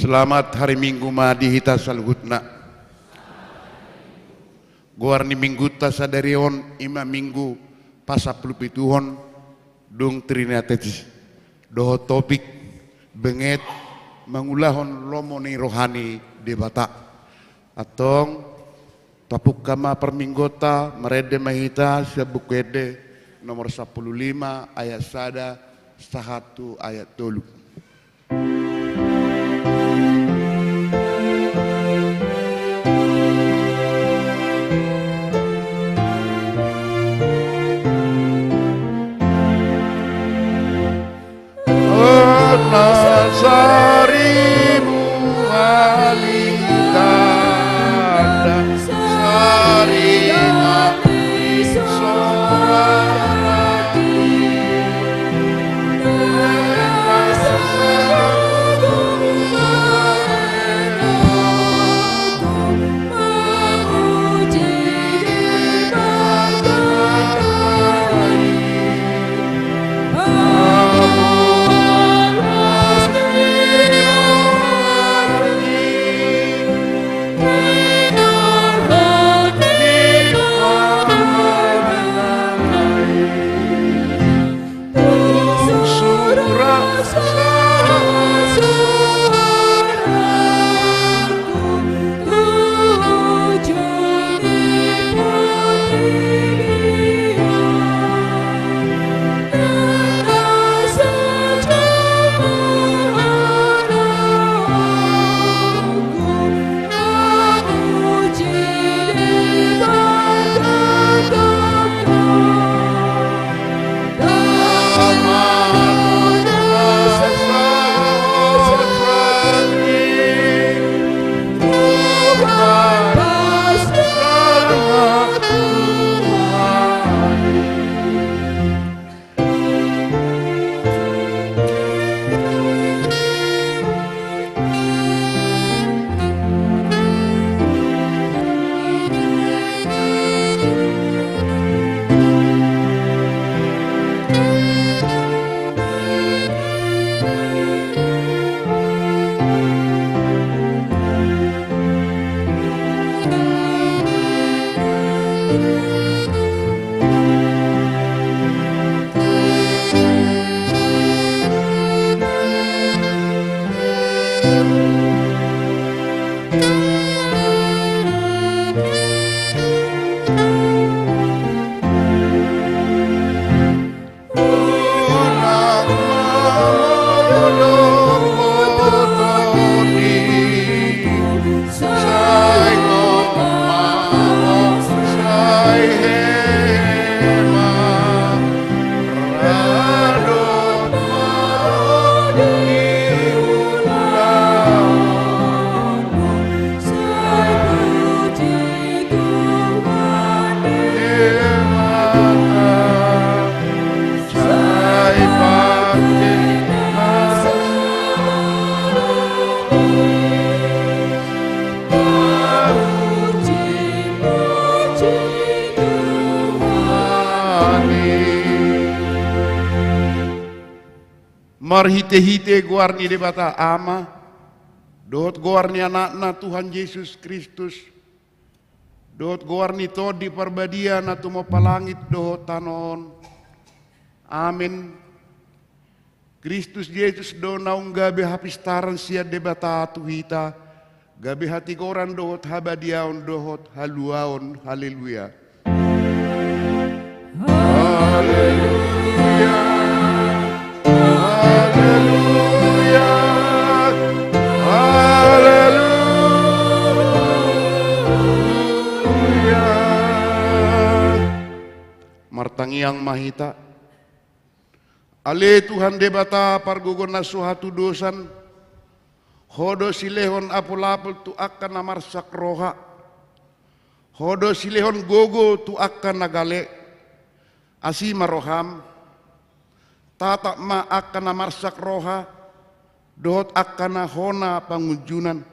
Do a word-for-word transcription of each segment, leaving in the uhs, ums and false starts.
Selamat hari Minggu ma di hita saluhutna. Goar ni Mingguta sadari on i ma Minggu pasampulupituhon, dung Trinitatis, dohot topik: Benget mangulahon lomo ni roha ni Debata. Antong, tapungka ma parmingguonta, marende ma hita sian Buku Ende nomor sampulu lima, ayat sada sahat tu ayat tolu. Marhitehite goar ni Debata Ama, dohot goar ni Anakna Tuhan Jesus Kristus, dohot goar ni Tondi Parbadia na tumompa langit dohot tano on. Amen. Kristus Jesus do naung gabe hapistaran sian Debata tu hita, gabe hatigoran dohot habadiaon dohot haluaon. Haleluya. Haleluya. Haleluya. Haleluya. Martangiang ma hita. Ale Tuhan Debata pargogo na so hatudosan, Ho do silehon apulapul tu angka na marsak roha. Ho do silehon gogo tu angka na gale. Asi ma roham. Tatap ma angka na marsak roha dohot angka na hona pangunjunan.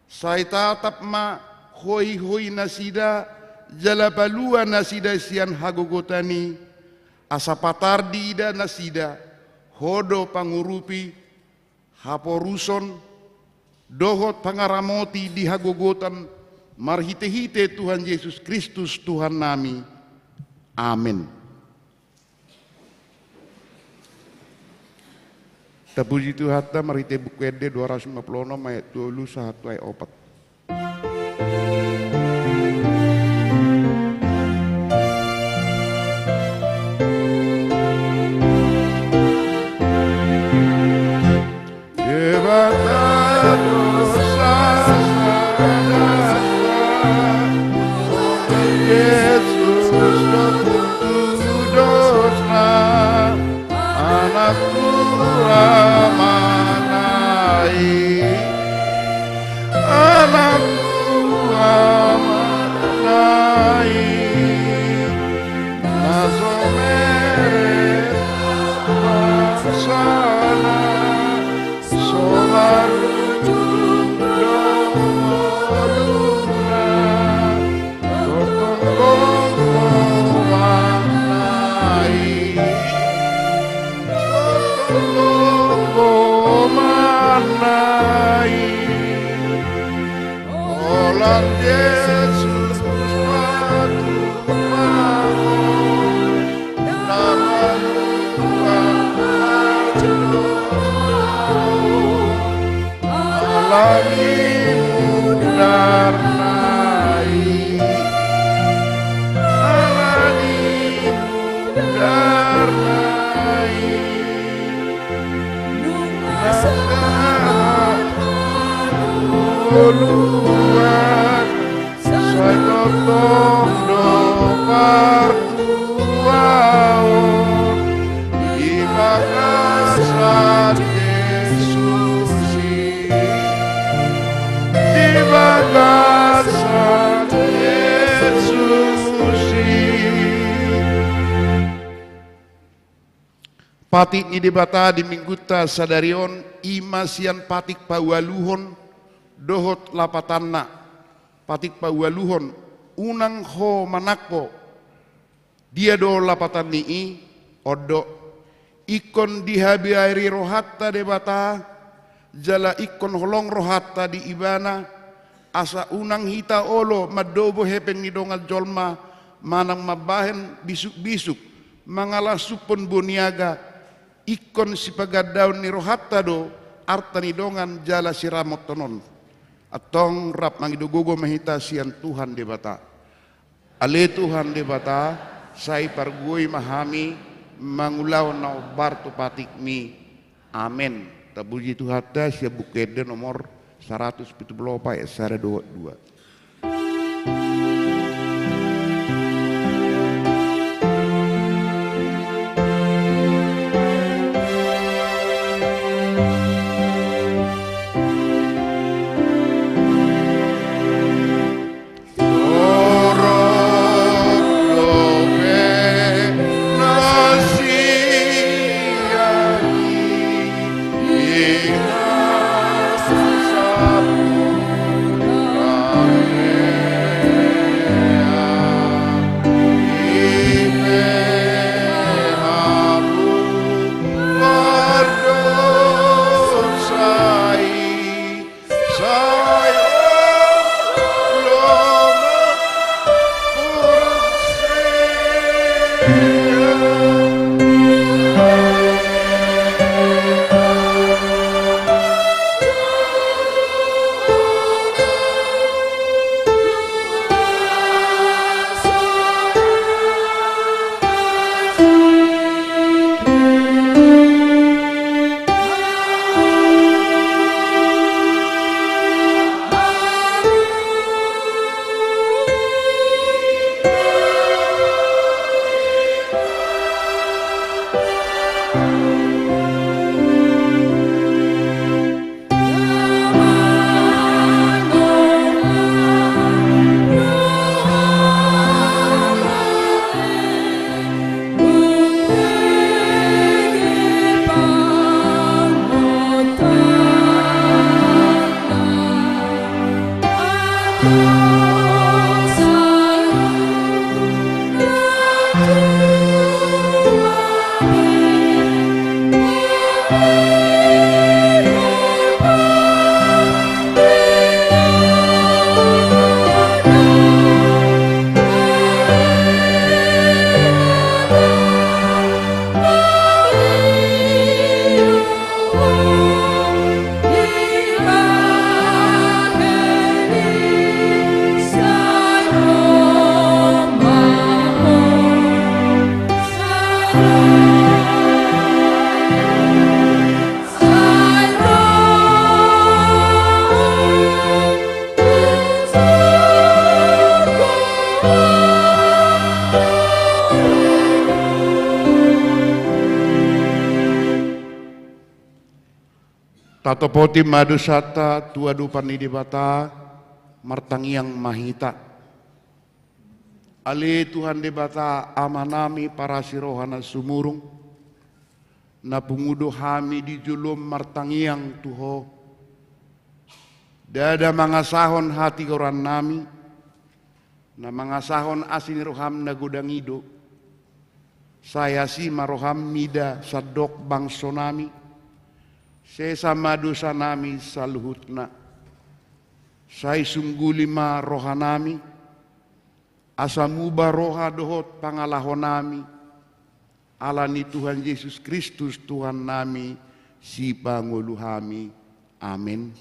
Sai tatap ma hoihoi nasida jala palua nasida sian hagogotan i, asa patar diida nasida Ho do pangurupi haporuson, dohot pangaramoti di hagogotan, marhite-hite Tuhan Jesus Kristus Tuhannami. Amen. Tapuji Tuhanta, marhite Buku Ende dua ratus lima puluh enam ayat tolu sahat tu ayat opat. Debata do sasada, Jesus do putus dosna, Anak tua manai, Anak tua manai, na so meret bangsana, so marujung do ngoluna. Tongtong gomgom manai, tongtong gomgom manai. Holan Jesus patupaon, na manguap haluaon. Ala ni mundarna i, ala ni mundarna i, nunga sahat haluaon, sai tongtong do partuaon di bagasan Jesus i, di bagasan Jesus i. Patik ni Debata di Minggunta sadari on i ma sian patik paualuhon dohot lapatanna. Patik paualuhon, unang ho manangko. Dia do lapatan ni i? On do, ingkon dihabiari rohanta Debata, jala ingkon holong rohanta di Ibana, asa unang hita olo mandobo hepeng ni dongan jolma, manang mambahen bisuk-bisuk, mangalangsuphon boniaga. Ingkon sipagandaon ni rohanta do arta ni dongan jala siramothon on. Antong rap mangido gogo ma hita sian Tuhan Debata. Ale Tuhan Debata, sai pargogoi ma hami mangulahon na hombar tu patikmi. Amen. Tapuji Tuhanta, sian Buku Ende nomor saratus pitu pulu opat ayat sada dohot dua. Topoti ma dosanta tu adopan ni Debata, martangiang ma hita. Ale Tuhan Debata, Amanami parasi roha na sumurung, na pungu do hami di joloM martangiang tu Ho. Ndada mangasahon hatigorannami, na mangasahon asi ni rohaM na godang i do. Sai asi ma rohaM mida sandok bangsonami. Sesa ma dosanami saluhutna. Sai sungguli ma rohanami, asa muba roha dohot pangalahonami, ala ni Tuhan Jesus Kristus Tuhannami, Sipangolu hami. Amen.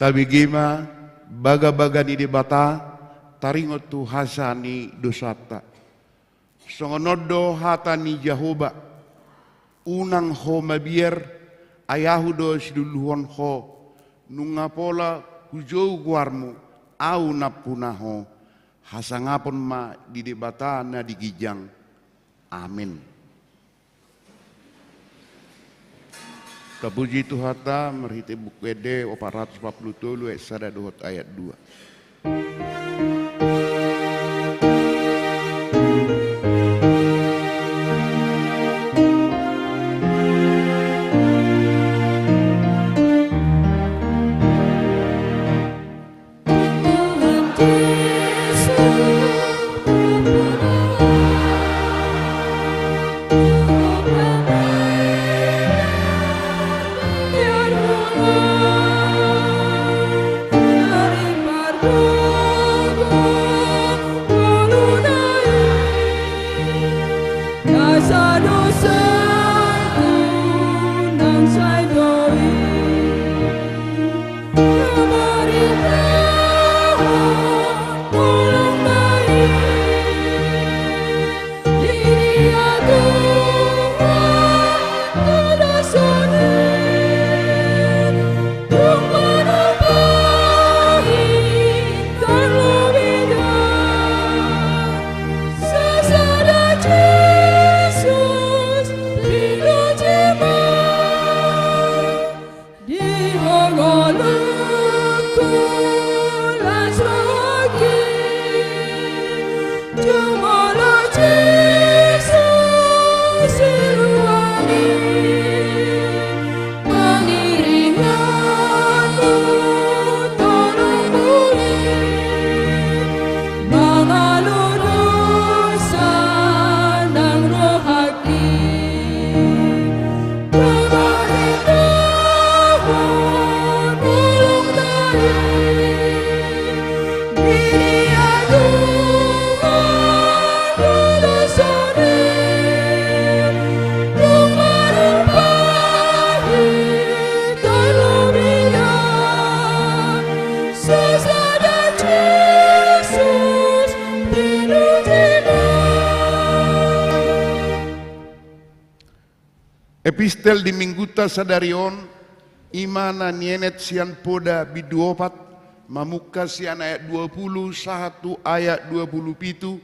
Tabege ma bagabaga ni Debata, taringot tu hasesaan ni dosanta. Songon on do hata ni Jahowa: Unang ho mabiar, ai Ahu do siluluhon ho. Nunga pola hujou goarmu, Ahu nampuna ho. Hasangapon ma di Debata na di ginjang. Amen. Tapuji Tuhanta marhite Buku Ende opat ratus opat pulu tolu ayat sada dohot ayat dua. Di ho ngolungku las rohangki, jumolo Jesus siluangi, pangiringanmu tolong muli, mangalusi dosa nang rohangki. Epistel di Minggunta sadari on, i ma na nienet sian Poda bindu opat, mamungka sian ayat dua pulu sahat tu ayat dua pulu pitu,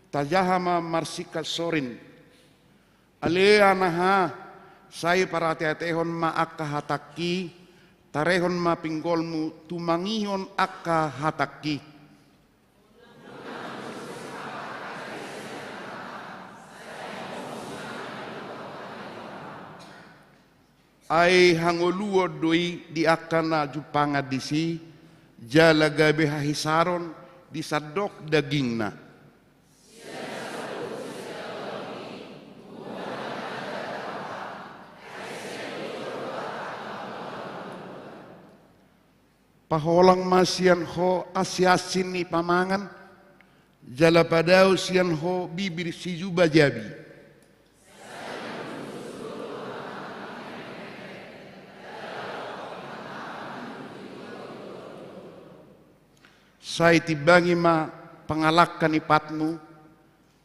tajaha ma marsingkat sorin. Ale anaha, sai parateatehon ma angka hatangki, tarehon ma pinggolmu tumangihon angka hatangki. Ai hangoluon do i di angka na jumpangan disi, jala gabe hahisaron di sandok dagingna. Paholang ma sian ho ansiansi ni pamangan, jala padao sian ho bibir sijuba-jabi. Sai timbangi ma pangalangka ni patmu,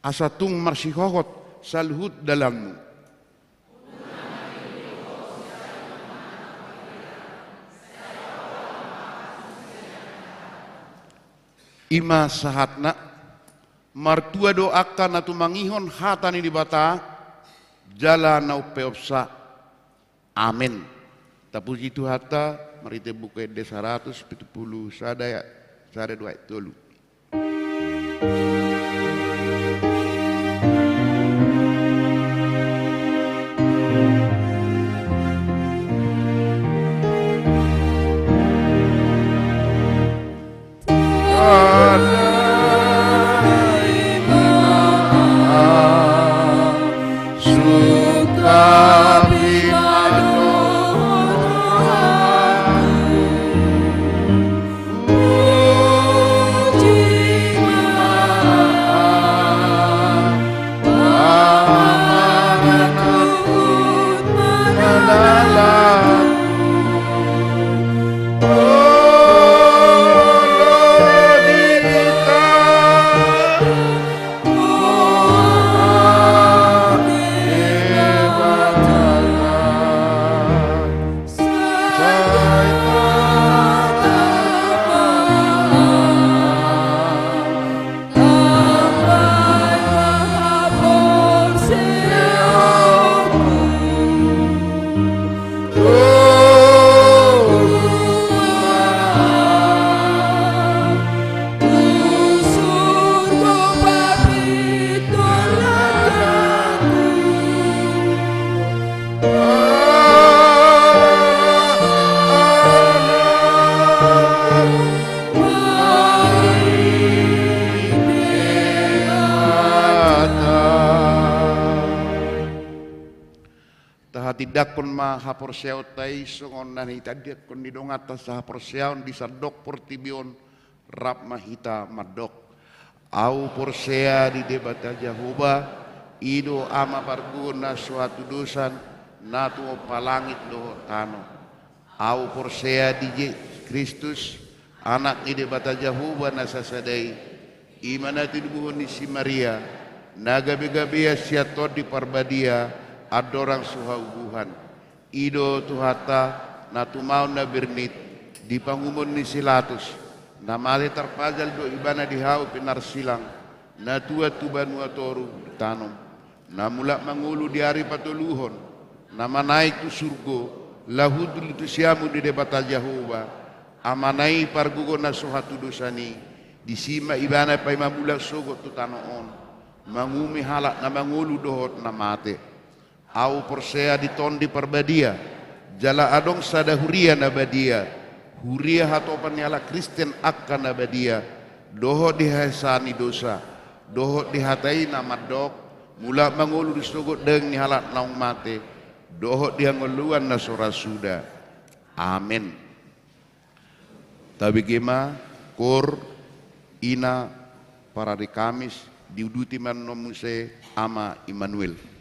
asa tung marsihohot saluhut dalanmu. I ma sahatna. Martua do angka na tumangihon hata ni Debata, jala na umpeopsa. Amen. Tapuji Tuhanta marhite Buku Ende saratus pitu pulu sada, sada dua ayat tolu. Tahatindangkon ma haporseaonta i songon na nitindangkon ni donganta sahaporseaon di sandok portibi on. Rap ma hita mandok. Ahu porsea di Debata Jahowa, i do Ama pargogo na so hatudosan, na tumompa langit dohot tano. Ahu porsea di Je-, Kristus, Anak ni Debata Jahowa na sasada i, i ma na tinubuhon ni si Maria, na gabe-gabean sian Tondi Parbadia, andorang so haubuhan. I do Tuhanta, na tumaon na bernit, di panguhumon ni si Latus, na mate tarpajal do ibana di hau pinarsilang, na tuat tu banua toru ditanom, na mulak mangolu di ari patoluhon, na manaek tu surgo, laho hundul tu siamun ni Debata Jahowa, Amana i pargogo na so hatudosan i, disi ma ibana paima mulak sogot tu tano on, manguhumi halak na mangolu dohot na mate. Ahu porsea di Tondi Parbadia, jala adong sada huria na badia, huria hatopan ni halak Kristen angka na badia, dohot di haesaan ni dosa, dohot di hata i na mandok, mulak mangolu di sogot daging ni halak naung mate, dohot di hangoluan na so ra suda. Amen. Tabege ma, koor, ina, parari Kamis, diuduti ma annon muse Ama Immanuel.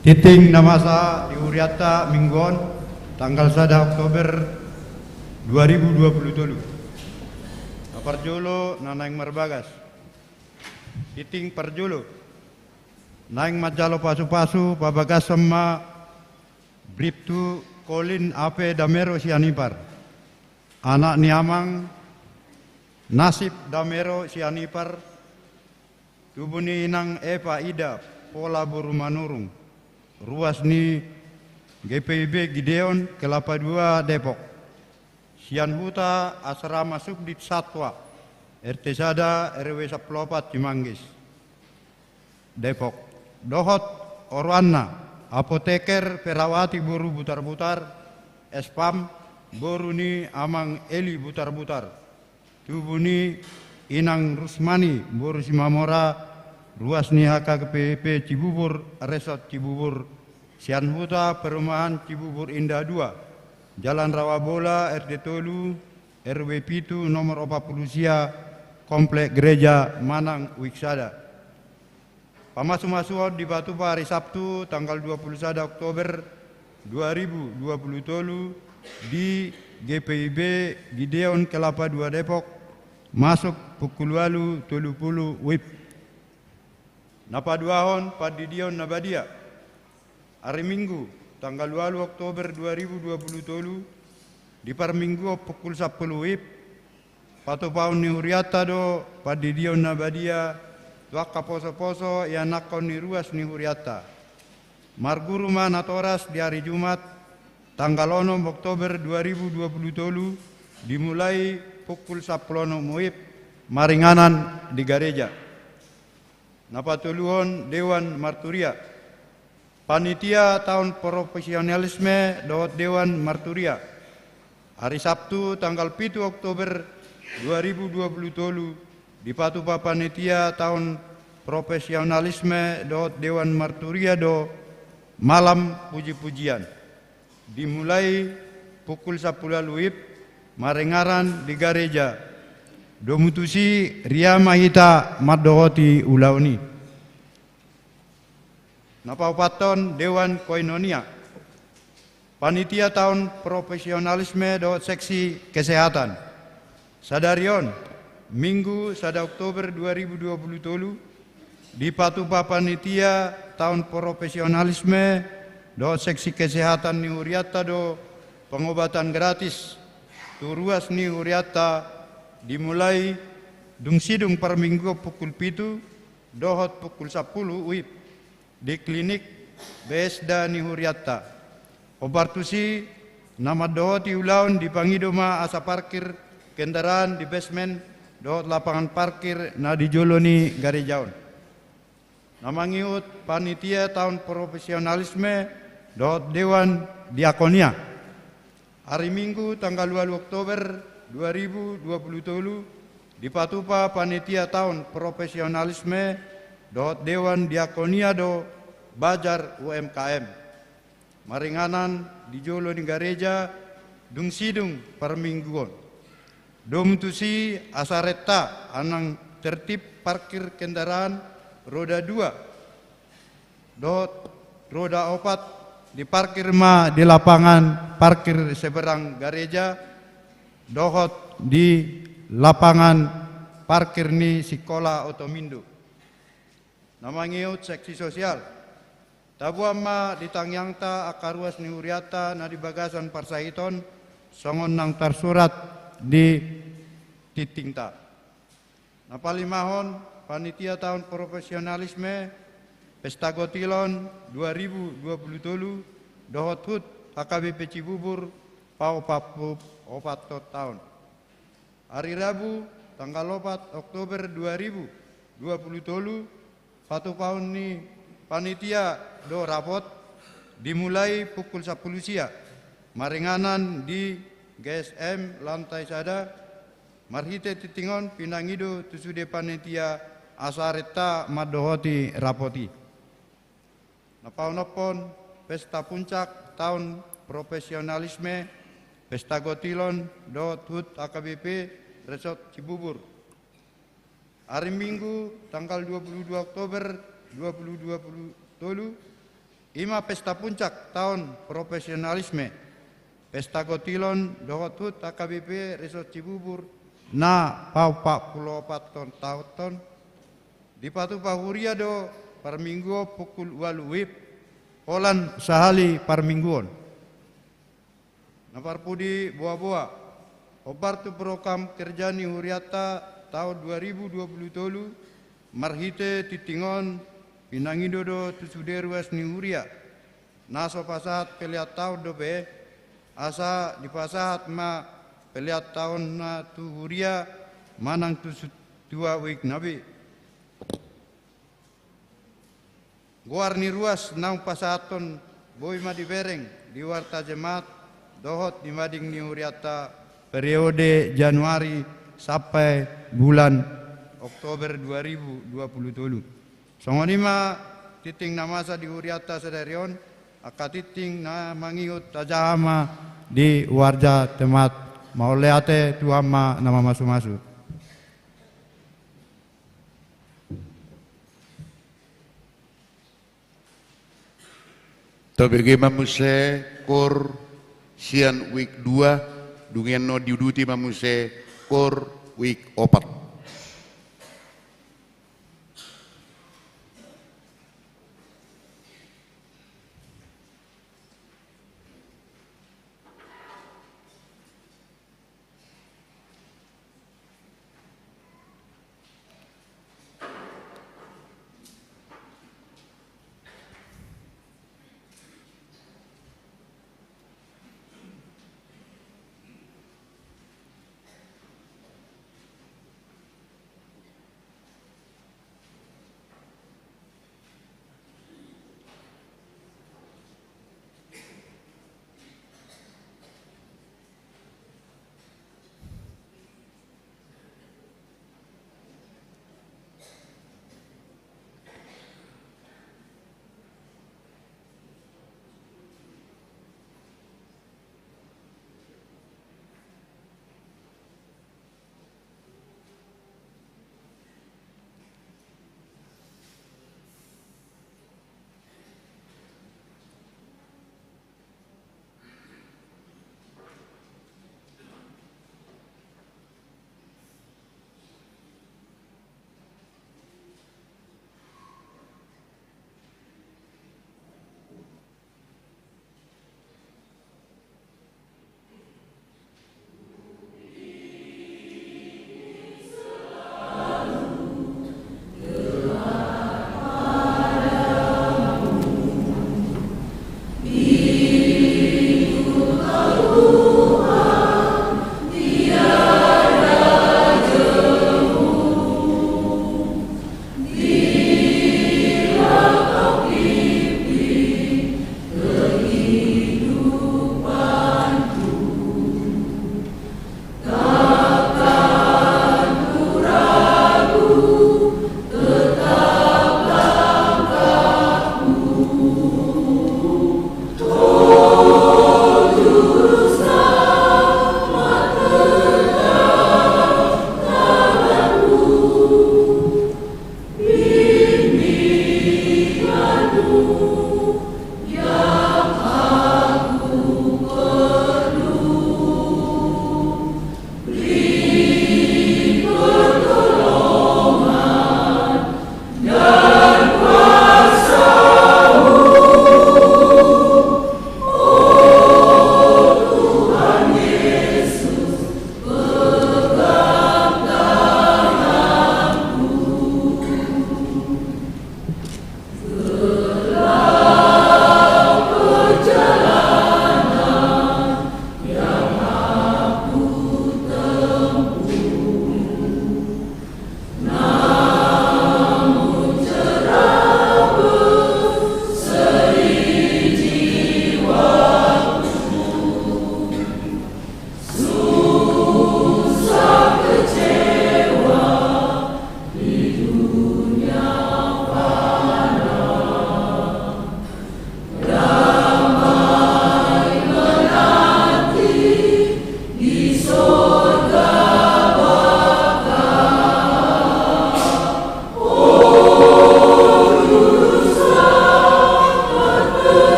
Tingting na masa di hurianta minggu on, tanggal sada Oktober dua ribu dua puluh tolu. Na parjolo na naeng marbagas. Tingting parjolo. Naeng manjalo pasu-pasu pabagason ma Bribtu Kolin Ape Damero Sianipar. Anak ni amang Nasib Damero Sianipar, tubu ni inang Epa Ida Pola boru Manurung, ruas ni G P I B Gideon Kelapa dua Depok. Sian huta Asrama Subdit Satwa, R T sada, R W sampulu opat Cimanggis, Depok. Dohot oroanna, apoteker Perawati boru Butarbutar, S P A M boru ni amang Eli Butarbutar. Tubu ni inang Rusmani boru Simamora, ruas ni H K P P Cibubur, Resort Cibubur, sian huta perumahan Cibubur Indah dua, Jalan Rawabola, R T tolu, R W pitu, nomor opat pulu sia, Komplek Gereja Manang Uik sada. Pamasu-masuon dipatupa ari Sabtu tanggal dua pulu sada Oktober dua ribu dua pulu tolu di G P I B Gideon Kelapa dua Depok, masuk pukul ualu tolu pulu WIB. Na paduahon, pandidion na badia. Ari Minggu, tanggal ualu Oktober dua ribu dua pulu tolu, di parmingguon pukul sampulu WIB, patupaon ni hurianta do pandidion na badia tu angka poso-poso ianakhon ni ruas ni hurianta. Marguru ma natoras di ari Jumat, tanggal onom Oktober dua ribu dua pulu tolu, dimulai pukul sampulu onom WIB, maringanan di gareja. Na patoluhon, dewan marturia. Panitia taon profesionalisme dohot dewan marturia. Ari Sabtu tanggal pitu Oktober dua ribu dua pulu tolu, dipatupa panitia taon profesionalisme dohot dewan marturia do malam puji-pujian. Dimulai pukul sampulu ualu WIB, maringanan di gareja. Domu tusi, ria ma hita mandohoti ulaon i. Na paopathon, dewan koinonia. Panitia taon profesionalisme dohot seksi kesehatan. Sadari on, Minggu sada Oktober dua ribu dua pulu tolu, dipatupa panitia taon profesionalisme dohot seksi kesehatan ni hurianta do pengobatan gratis tu ruas ni hurianta, dimulai dung sidung parmingguon pukul pitu dohot pukul sampulu WIB di klinik Bethesda ni hurianta. Hombar tusi, na mandohoti ulaon dipangido ma asa parkir kendaraan di basement dohot lapangan parkir na di jolo ni gareja on. Na mangihut, panitia taon profesionalisme dohot dewan diakonia. Ari Minggu tanggal ualu Oktober dua ribu dua pulu tolu, dipatupa panitia taon profesionalisme dohot dewan diakonia do bazar U M K M, maringanan di jolo ni gareja dung sidung parmingguon. Domu tusi, asa renta anang tertib parkir kendaraan roda dua dohot roda opat diparkir ma di lapangan parkir seberang gareja dohot di lapangan parkir ni Sikola Otomindo. Na mangihut, seksi sosial. Taboan ma di tangiangta angka ruas ni hurianta na di bagasan parsahiton, songon naung tarsurat di tingtingta. Na palimahon, panitia taon profesionalisme, pesta gotilon dua ribu dua pulu tolu, dohot hut H K B P Cibubur, paopat pulu opat taon. Ari Rabu, tanggal opat Oktober dua ribu dua pulu tolu, patupaon ni panitia do rapot, dimulai pukul sampulu sia, maringanan di G S M lantai sada. Marhite tingting on pinangido tu sude panitia asa renta mandohoti rapot i. Na paonomhon, pesta puncak taon profesionalisme, pesta gotilon dohot hut H K B P Resort Cibubur. Ari Minggu tanggal dua pulu dua Oktober dua ribu dua pulu tolu, I ma pesta puncak taon profesionalisme, pesta gotilon dohot hut H K B P Resort Cibubur na paompatpuluopathon taonhon. Dipatupa huria do parmingguon pukul ualu WIB, holan sahali parmingguon. Na parpudi boaboa, hombar tu program kerja ni hurianta taon dua ribu dua puluh tolu, marhite tingting on pinangido do tu sude ruas ni huria na so pasahat pelean taon dope, asa dipasahat ma pelean taonna tu huria manang tu sintua WIB na be. Goar ni ruas naung pasahathon boi ma dibereng di Warta Jemaat dohot di mading ni hurianta periode Januari sampai bulan Oktober dua ribu dua puluh tolu. Songon i ma tingting na masa di hurianta sadari on, angka tingting na mangihut tajaha ma di Warta Jemaat. Mauliate, Tuhan ma na mamasumasu. Tabege ma muse KOR sian WIB dua, dung i annon diuduti ma muse KOR WIB opat.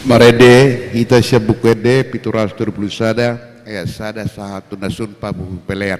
Marende hita sian Buku Ende pitu ratus tolu pulu sada, ayat sada sahat tu na sun pabuhu pelean.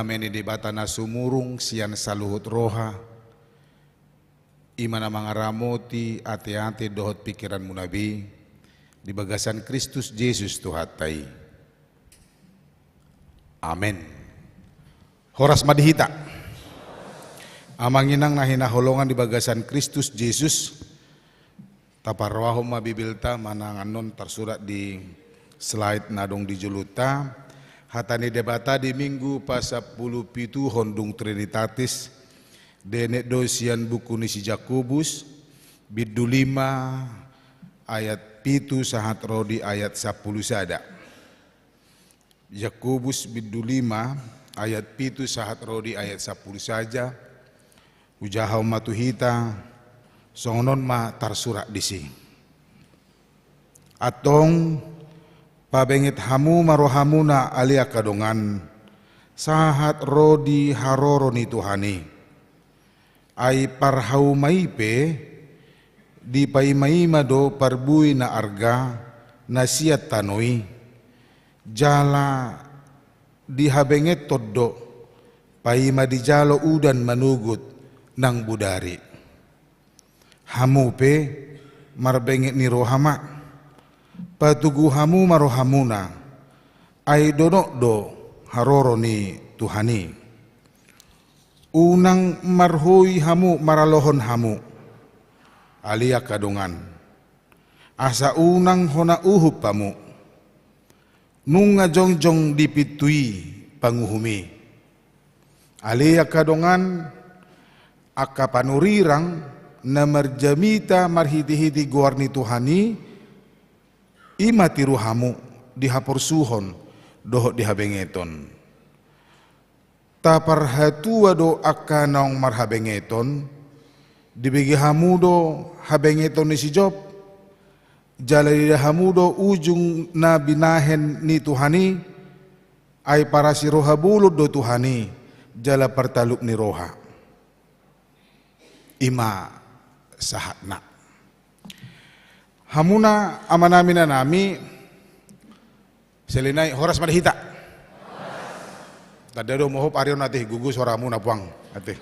Dame ni Debata na sumurung sian saluhut roha, i ma na mangaramoti ateate dohot pingkiranmuna be, di bagasan Kristus Jesus Tuhanta i. Amen. Horas ma di hita. Amang inang na hinaholongan di bagasan Kristus Jesus, taparrohahon ma Bibelta manang annon tarsurat di slide na adong di jolonta. Hata ni Debata di Minggu pasampulupituhon dung Trinitatis, dienet do sian buku ni si Jakobus, bindu lima ayat pitu sahat ro di ayat sampulu sada. Jakobus bindu lima ayat pitu sahat ro di ayat sampulu sada. Hujahahon ma tu hita, songon on ma tarsurat disi. Antong, pabenget hamu ma rohamuna ale angka dongan, sahat ro di haroro ni Tuhan i. Ai parhauma i pe, dipaimaima do parbue na arga na sian tano i, jala dihabengethon do, paima dijalo udan manogot nang bodari. Hamu pe marbenget ni roha ma, patogu hamu ma rohamuna, ai donok do haroro ni Tuhan i. Unang marhoi hamu maralohon hamu, ale angka dongan, asa unang hona uhum hamu. Nunga jongjong di pintu i panguhum i. Ale angka dongan, angka panurirang na marjamita marhitehite goar ni Tuhan i, i ma tiru hamu di haporsuhon dohot di habengeton. Taparhatua do angka naung marhabengeton, dibege hamu do habengeton ni si Job, jala diida hamu do ujung na binahen ni Tuhan i, ai parasi roha bolon do Tuhan i, jala partalup ni roha. I ma sahatna. Hamuna amanami inanami, selain i horas ma di hita. Tanda do mohop ari on ate, gogo soramuna puang ate.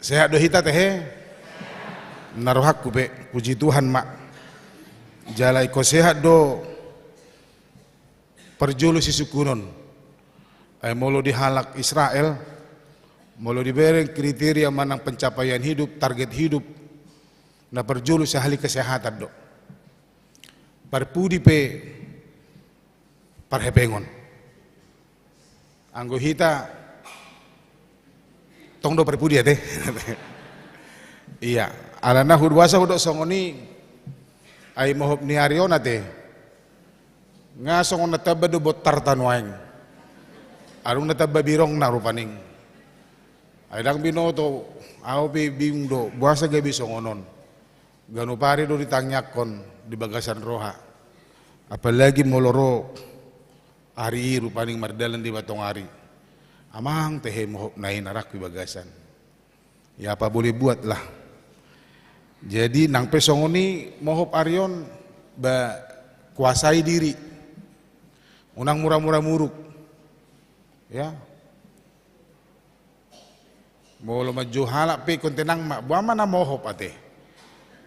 Sehat do hita tehe? Na rohangku pe, puji Tuhan ma. Jala ingkon sehat do parjolo sisungkunon. Ai molo di halak Israel, molo dibereng kriteria manang pencapaian hidup, target hidup, na parjolo sahali kesehatan do. Parpudi pe parhepengon. Anggo hita tong do parpudi ate. Ia, alana huboasa hudok songon i, ai mohop ni ari on ate. Nga songon na tamba do bontarta nuaeng. Adong na tamba birongna rupani. Ai ndang binoto, ahu pe bingung do, boasa gabe songon on. Ganup ari do ditangiangkon di bagasan roha. Apalagi molo ro ari i rupani mardalan di batang ari. Amang tehe mohopna i na rangku di bagasan. Ya apa boleh buatlah. Jadi nang pe songon i mohop ari on, ba kuasai diri. Unang mura-mura muruk. Ya. Molo manjou halak pe ingkon tenang ma, boha ma na mohop ate.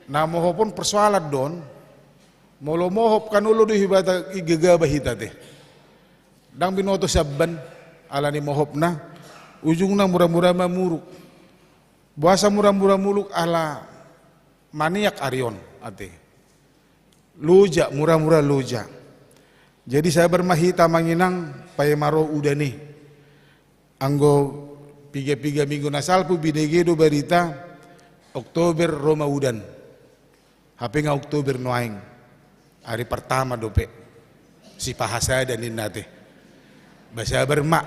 Na mohop on persoalan do on. Molo mohop kan olo do hibata i gegabah hita ate. Ndang binoto siamban ala ni mohopna, ujungna mura-mura ma muruk. Boasa mura-mura muruk? Ala maniak ari on ate. Loja, mura-mura loja. Jadi sabar ma hita amang inang, paima ro udan i. Anggo piga-piga minggu na salpu binege do barita, Oktober ro ma udan. Hape nga Oktober nuaeng. Ari pertama dope. Sipahasada ninna ate. Ba sabar ma.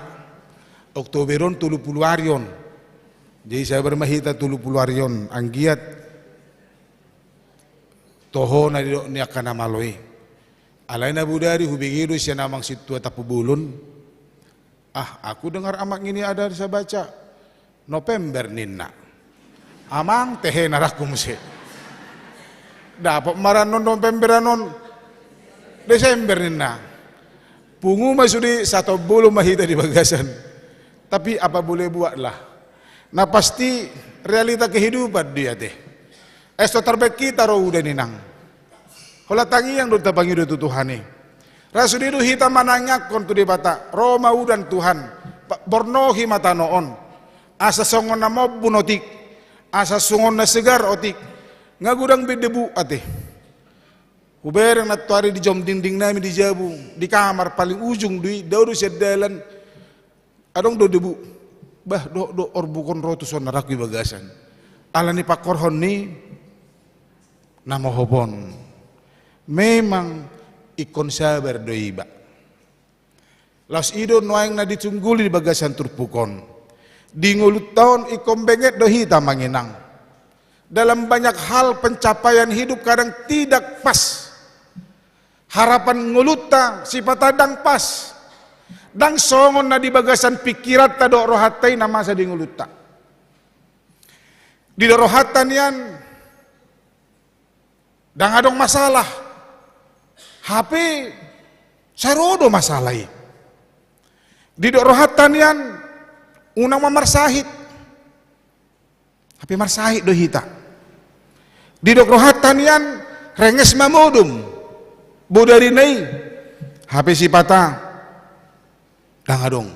Oktober on tolu pulu ari on. Jadi sabar ma hita tolu pulu ari on. Anggiat toho na didok ni angka na malo i. Alai na bodari hubege do sian amang sintua Tampubolon. Ah, aku dengar amang ini ada saya baca November ninna. Amang tehe na rangku muse. Dapot ma ra annon November annon Desember ninna. Pungu ma sude, satombolo ma hita di bagasan. Tapi apa boleh buatlah. Na pasti realita kehidupan do i ate. Ai so tarbaen hita ro udan i nang. Holan tangiang do tapangido tu Tuhan i. Ra sude do hita manangiangkon tu Debata, ro ma udan Tuhan, pa-, bornohi ma tano on. Asa songon na mombun otik, asa songon na segar otik. Nga godang be debu ate. Hubereng nantoari dijom dinding nami di jabu, di kamar paling ujung do i, dao do sian dalan. Adong do debu. Bah, dohot do orbukon ro tuson na rangku i bagasan. Alani pangkorhon ni na mohop on. Memang ingkon sabar do iba. Laos i do nuaeng na ditungguli di bagasan turpuk on. Di ngolunta on ingkon benget do hita amang inang. Dalam banyak hal pencapaian hidup kadang tidak pas. Harapan ngolunta sipata ndang pas. Ndang songon na di bagasan pingkiranta dohot rohanta i na masa di ngolunta. Didok rohanta nian, ndang adong masalah. Hape sai ro do masalah i. Didok rohanta nian, unang ma marsahit. Hape marsahit do hita. Didok rohanta nian, renges ma modom bodarina i. Hape sipata ndang adong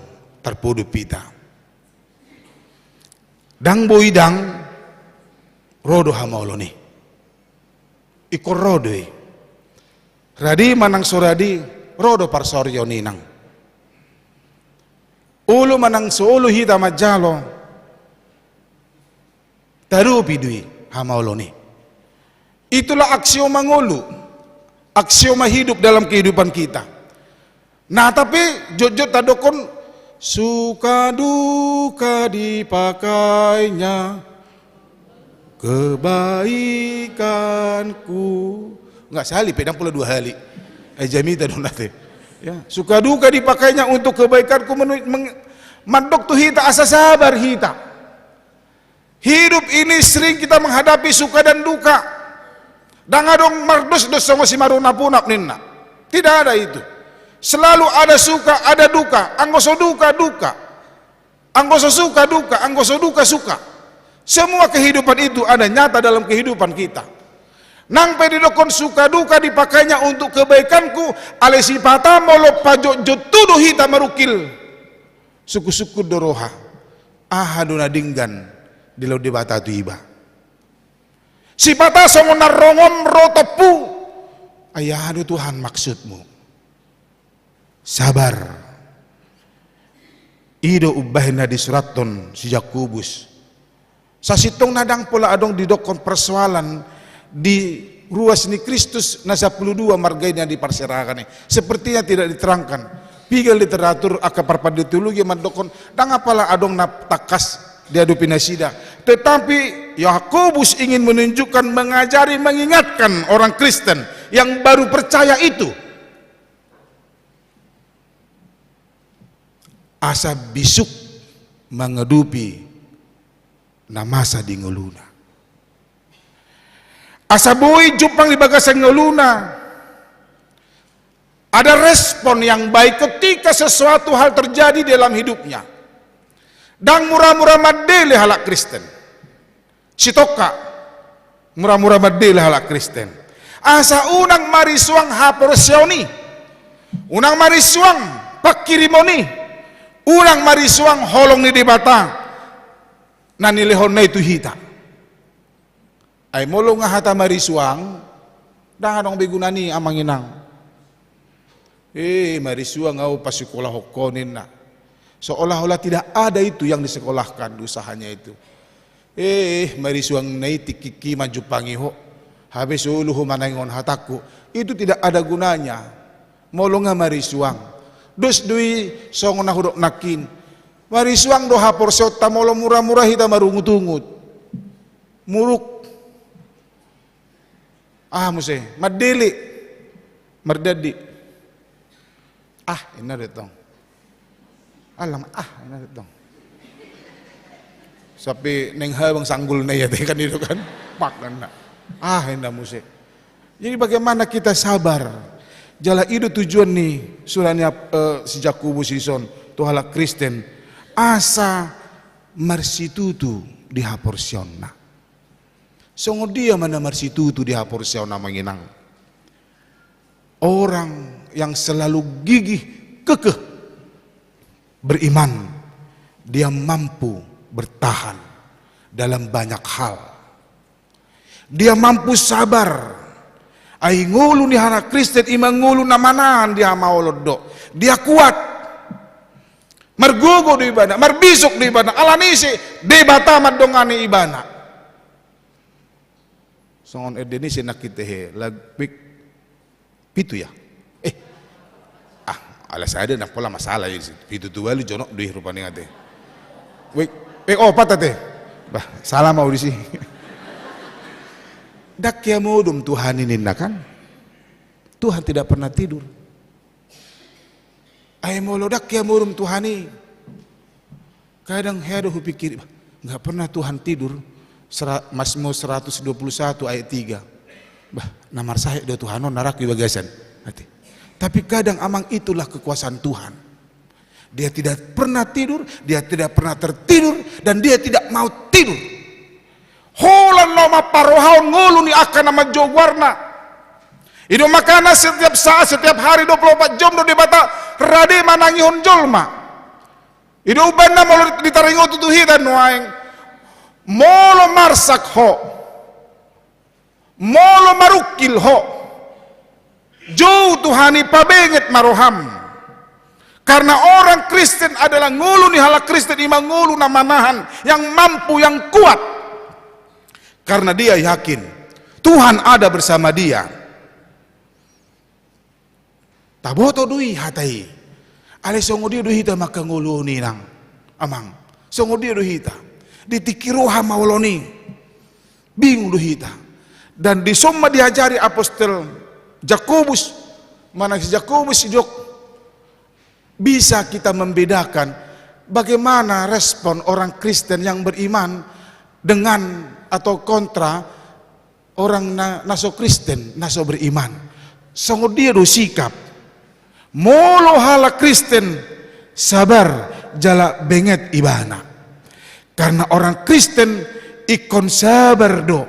tarpodom hita. Ndang boi ndang, ro do hamaolon i. Ingkon ro do i. Radi manang so radi, ro do parsaoran i nang. Olo manang so olo hita manjalo, tadopi do i hamaolon i. Itulah aksioma ngolu, aksioma hidup dalam kehidupan kita. Nah, tapi jotjot tadokkon suka duka dipakainya kebaikanku. Enggak sahali pe, ndang pola dua hali. Ai jamita do nate. Ya, suka duka dipakainya untuk kebaikanku, menu-, meng-, mandok tu hita asa sabar hita. Hidup ini sering kita menghadapi suka dan duka. Ndang adong mardosdos songon simarunapunap ninna. Tidak ada itu. Selalu ada suka, ada duka. Anggo so duka, duka. Anggo so suka, duka. Anggo so duka, suka. Semua kehidupan itu ada nyata dalam kehidupan kita. Nang pe didokkon suka duka dipakainya untuk kebaikanku, alai sipata molo pajotjot tu do hita marungkil. Sungkunsungkun do roha. Aha do na denggan dilaon Debata tu iba. Sipata songon na rongom ro tompu. Ai aha do Tuhan maksudmu. Sabar. I do umbahen na disurathon si Jakobus. Sasintongna ndang pola adong didokkon persoalan di ruas ni Kristus na sampulu dua marga i na diparserahan i. Sepertinya tidak diterangkan. Piga literatur angka parpande teologi mandokkon ndang apala adong na tangkas diadopi nasida. Tetapi Yakobus ingin menunjukkan, mengajari, mengingatkan orang Kristen yang baru percaya itu asa bisuk mangadopi na masa di ngoluna. Asa boi jumpang di bagasan ngoluna ada respon yang baik ketika sesuatu hal terjadi dalam hidupnya. Ndang mura-mura mandele halak Kristen. Sitongka, mura-mura mandele halak Kristen. Asa unang marisuang haporseaon i. Unang marisuang panghirimon i. Unang marisuang holong ni Debata na nilehonna i tu hita. Ai molo nga hata marisuang, ndang adong be guna ni amang inang. Eh, marisuang au pasikolahonkon ninna. Seolah-olah tidak ada itu yang disekolahkan, usahanya itu. Eh, marisuang na i tingkingki manjumpangi ho. Hape solu ho manaingon hatangku. Itu tidak ada gunanya. Molo nga marisuang. Dos do i songon na hudok nangkin. Marisuang do haporseaonta molo mura-mura hita marungut-ungut. Muruk. Ah, muse, mandele. Mardandi. Ah, inna do tong. Alang, ah, inna do tong. Sampe naeng habang sanggulna i ate kan itu kan. Pak, inna. Ah, inna muse. Jadi bagaimana kita sabar? Jala i do tujuan ni surat ni ap-, eh, si Jakobus i son tu halak Kristen, asa marsitutu di haporseaonna. Songon dia ma na marsitutu di haporseaonna, amang inang? Orang yang selalu gigih kekeh beriman, dia mampu bertahan dalam banyak hal. Dia mampu sabar. Ai ngolu ni halak Kristen i ma ngolu na manahan di hamaolon do. Dia kuat. Margogo do ibana, marbisuk do ibana, alani ise? Debata mandongani ibana. Songon ende ni si nangkin tehe, lagu pitu ya? Eh. Ah, ala sada nang pola masalah ya, pitu tu ualu jonok do i rupani ate. Wek, eh, opat ate. Bah, salah mau disi. Ndang hea modom Tuhan i ninna kan. Tuhan tidak pernah tidur. Ai molo ndang hea modom Tuhan i. Kadang hea do hupikiri, bah, nggak pernah Tuhan tidur. Sera-, Mazmur seratus dua puluh satu ayat tiga. Bah, na marsahit do Tuhan on na rangku i bagasan. Ate. Tapi kadang, amang, itulah kekuasaan Tuhan. Dia tidak pernah tidur, dia tidak pernah tertidur, dan dia tidak mau tidur. Holan na maparrohahon ngolu ni angka na manjou goarna. I do makana setiap saat, setiap hari, dua puluh empat jam do Debata rade manangihon jolma. I do umbahen na molo ditaringothon tu hita nuaeng, molo marsak ho, molo marungkil ho, jou Tuhan i, pabenget ma roham. Karena orang Kristen adalah ngolu ni halak Kristen i ma ngolu na manahan, yang mampu, yang kuat. Karena dia yakin Tuhan ada bersama dia. Taboto do i hata i. Alai songon dia do hita mangkangoluhon i, inang, amang? Songon dia do hita? Di tingki roha ma olo ni. Bingung do hita. Dan dison ma diajari apostel Jakobus, manang si Jakobus didok, bisa kita membedakan bagaimana respon orang Kristen yang beriman dengan atau kontra orang na, na so Kristen, na so beriman. Songon dia do sikap? Molo halak Kristen, sabar jala benget ibana. Karena orang Kristen ingkon sabar do.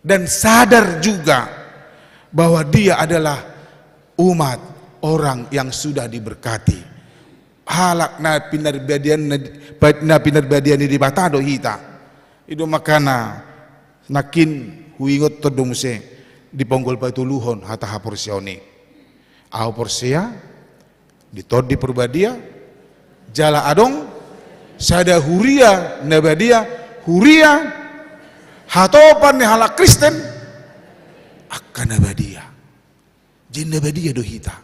Dan sadar juga bahwa dia adalah umat, orang yang sudah diberkati. Halak na pinarbadia ni, na pinarbadia ni Debata do hita. I do makana nangkin huingothon do muse di ponggol patoluhon hata haporseaon i. Ahu porsea di Tondi Parbadia, jala adong sada huria na badia, huria hatopan ni halak Kristen, angka na badia. Jadi na badia do hita,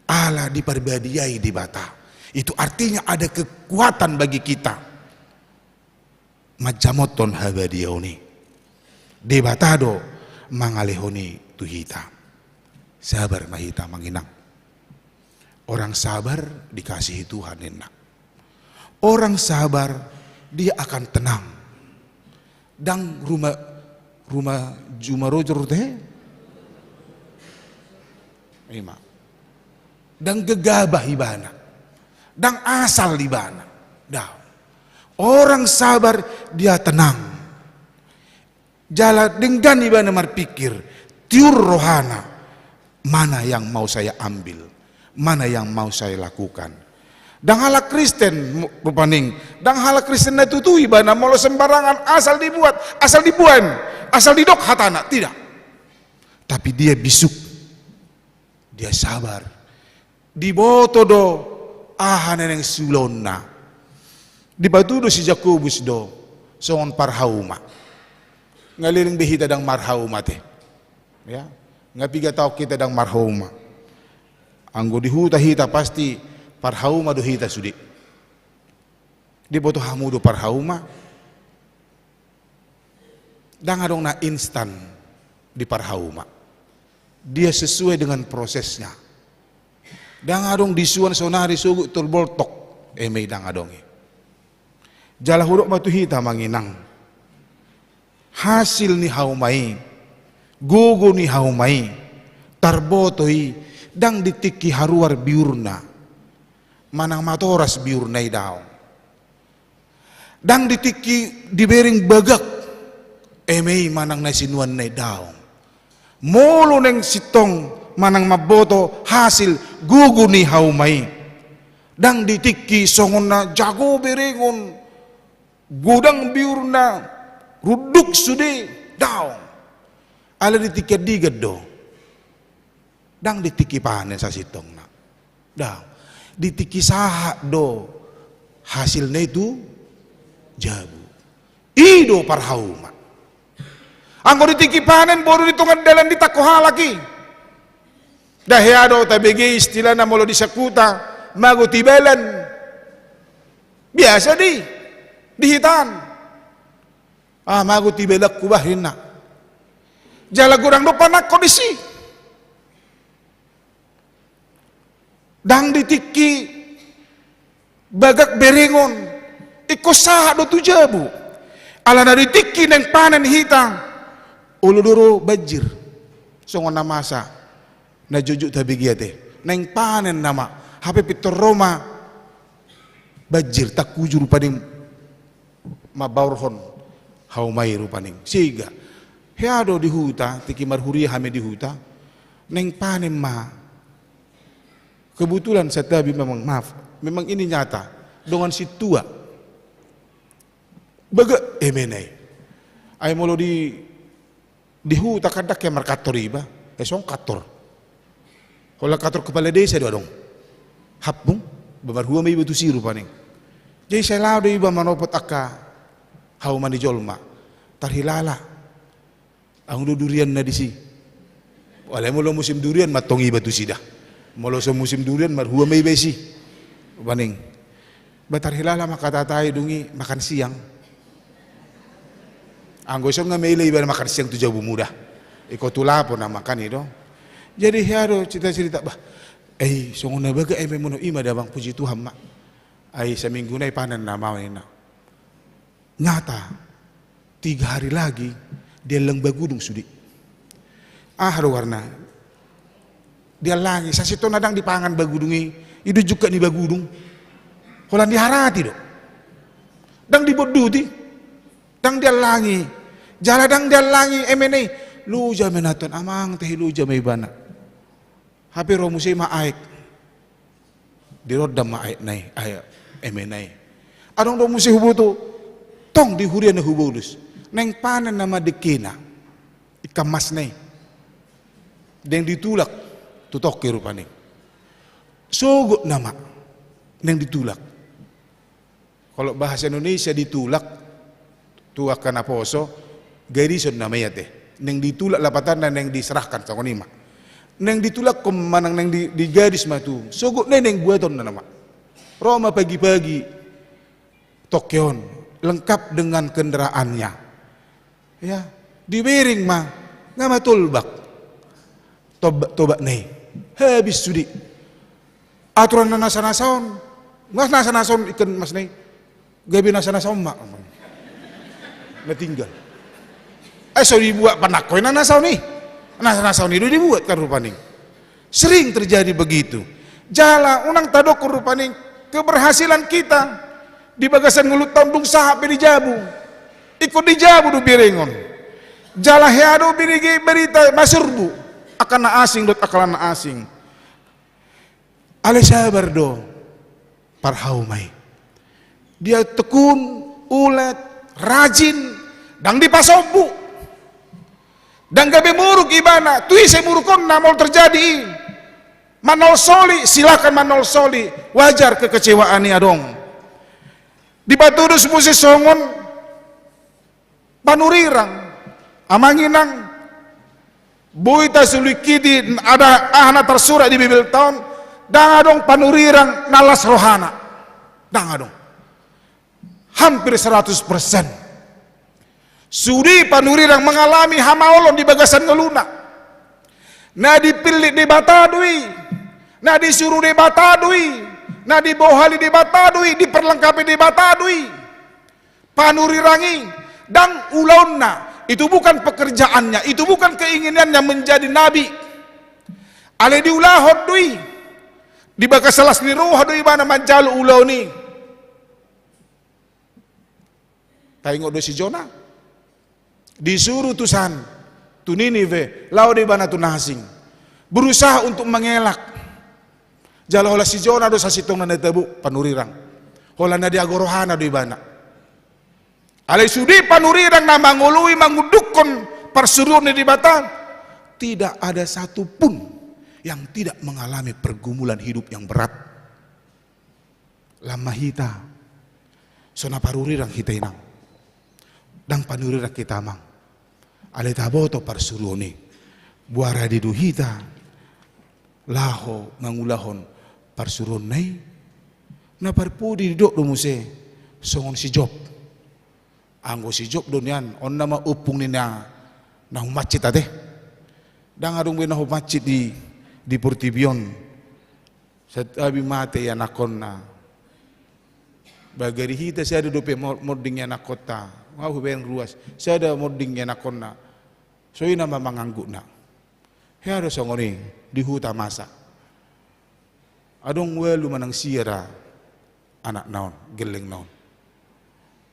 ala diparbadiai Debata. Itu artinya ada kekuatan bagi kita manjamothon habadiaon i. Debata do mangalehon i tu hita. Sabar ma hita, amang inang. Orang sabar dikasihi Tuhan, ninna. Orang sabar, dia akan tenang. Ndang ruma, ruma juma rojor tehe. Ima. Ndang gegabah ibana. Ndang asal ibana. Ndang. Orang sabar, dia tenang. Jala denggan ibana marpikir, tiur rohana, mana yang mau saya ambil, mana yang mau saya lakukan. Ndang halak Kristen, rupani, ndang halak Kristen na tutu ibana, molo sembarangan, asal dibuat, asal dibuat, asal didok hatana, tidak. Tapi dia bisuk. Dia sabar. Diboto do aha na naeng siulaonna. Dipatudu si Jakobus do songon parhauma. Nga leleng be hita ndang marhauma te. Ya. Nga piga taon hita ndang marhauma. Anggo di huta hita pasti parhauma do hita sude. Diboto hamu do parhauma? Ndang adong na instan di parhauma. Dia sesuai dengan prosesnya. Ndang adong disuan sonari sogot tolboltok. Eme i ndang adong i. Jala hudok ma tu hita, amang inang. Hasil ni hauma i, gogo ni hauma i, Tarboto i, ndang di tingki haruar biurna manang matoras biurna i, daong. Ndang di tingki dibereng bagak eme i manang na sinuanna i, daong. Molo naeng sintong manang mamboto hasil gogo ni hauma i, ndang di tingki songon na jago berengon, godang biurna, runduk sude, daong. Ala di tingki andigan do. Ndang di tingki panen sasintongna. Ndang. Di tingki sahat do hasilna i tu jabu. I do parhauma. Anggo di tingki panen, boru, di tonga dalan ditangko halak i. Nda hea do tabege istilahna molo di sakuta, mago tibalan. Biasa do i di hita an. Ah, mago tibalanku bah, ninna. Jala godang do panangko disi. Ndang di tingki bagak berengon, ingkon sahat do tu jabu. Alana di tingki naeng panen hita, olo do ro banjir. Songon na masa na jotjot tabege ate. Naeng panen nama, hape pintor ro ma banjir, tangkuju rupani mambaorhon hauma i rupani. Sehingga hea do di huta, tingki marhuria hami di huta, naeng panen ma. Kebetulan santabi memang, maaf, memang ini nyata, dongan sintua. Bagak emena i. Ai molo di, di huta kan ndang hea markantor iba, eh, songon kantor. Holan kantor kepala desa do adong. Hambung, ba marhua ma iba tusi rupani. Jadi sai laho do iba manopot angka hauma ni jolma. Tarhilala. Adong do durianna disi. Alai molo musim durian mantong iba tusi da. Molo so musim durian marhua ma iba disi. Rupani. Ba tarhilala ma hata-hata i, dung i makan siang. Anggo ison nga maila iba makan siang tu jabumu da. Ingkon tu lapo na makan i do. Jadi hea do cerita-cerita, bah. Eh, songon na bagak eme, molo i ma da bang, puji Tuhan ma. Ai saminggu nai panen nama, ninna. Nyata, tiga hari lagi diallang bagudung sude. Aha do goarna? Diallangi, sasintongna ndang dipangan bagudung i, i do jungkat ni bagudung. Holan diharati do. Ndang dibonduti. Ndang diallangi. Jala ndang diallangi emena i. Loja ma i, ninna tuan, amang tahe, loja ma ibana. Hape ro muse ma aek. Dirondam ma aek nai, aek emena i. Adong do muse huboto, tong di huria na hubolus. Naeng panen nama dengkena. Ikan masna i. Naeng ditulak tu tongke rupani. Sogot nama. Naeng ditulak. Kalau bahasa Indonesia ditulak, tu angka naposo, gadison nama i ate. Naeng ditulak lapatanna, naeng diserahkan, songon i ma. Naeng ditulak manang naeng di, digadis ma tu. Sogot nai naeng buatonna nama. Ro ma pagi-pagi tongke on, lengkap dengan kendaraannya. Ya, dibereng ma, nga matolbak. Tobak, tobak nai. Habis sude. Aturan na nasa-nasa on. Nga nasa-nasa on ikan masna i. Gabe nasa-nasa on ma. Na tinggal. Eh, so dibuat panangko i na nasa on i. Nasa-nasa on i do dibuat kan rupani. Sering terjadi begitu. Jala unang tadokkon rupani keberhasilan kita di bagasan ngolunta on dung sahat pe di jabu. Ingkon di jabu do berengon. Jala hea do berita, berita masurbu. Angka na asing dohot angka na asing. Alai sabar do parhauma i. Dia tekun, ulet, rajin, ndang dipasombu. Ndang gabe muruk ibana, tu ise muruk on na molo terjadi i. Manolsoli, silakan manolsoli, wajar kekecewaan i adong. Dipatudos muse songon panurirang, amang inang, boi tasulingkiti, ada aha na tarsurat di Bibelta on, ndang adong panurirang na las rohana. Ndang adong. Hampir seratus persen. Sude panurirang mengalami hamaolon di bagasan ngoluna. Na dipillit Debata do i, na disuru Debata do i, na dibohali Debata do i, diperlengkapi Debata do i. Panurirang i, ndang ulaonna, itu bukan pekerjaannya, itu bukan keinginannya menjadi nabi. Alai diulahon do i. Di bagasan las ni roha do ibana manjalo ulaon i. Taingot do si Jona. Disuru Tuhan tu Ninive, laho do ibana tu na asing. Berusaha untuk mengelak. Jala holan si Jona do sasintongna na tabo panurirang. Holan na diago rohana do ibana. Alai sude panurirang na mangoloi mangundukhon parsuruon ni Debata, tidak ada satu pun yang tidak mengalami pergumulan hidup yang berat. Lam ma hita, so na panurirang hita inang. Ndang panurirang hita amang. Alai taboto parsuruon i. Boha rade do hita laho mangulahon parsuruonna i. Na parpudi didok do muse songon si Job. Anggo si Job do nian, on nama ompung ni na, na humansit ate. Ndang adong be na humansit di, di portibi on. Santabi mate ianakhonna. Bagari hita sada dope mo-, monding ianakkonta. Nga hubaen ruas. Sada monding ianakhonna. So i nama manganggukna. Hea do songon i di huta masa. Adong ualu manang sia ra anakna on, gellengna on.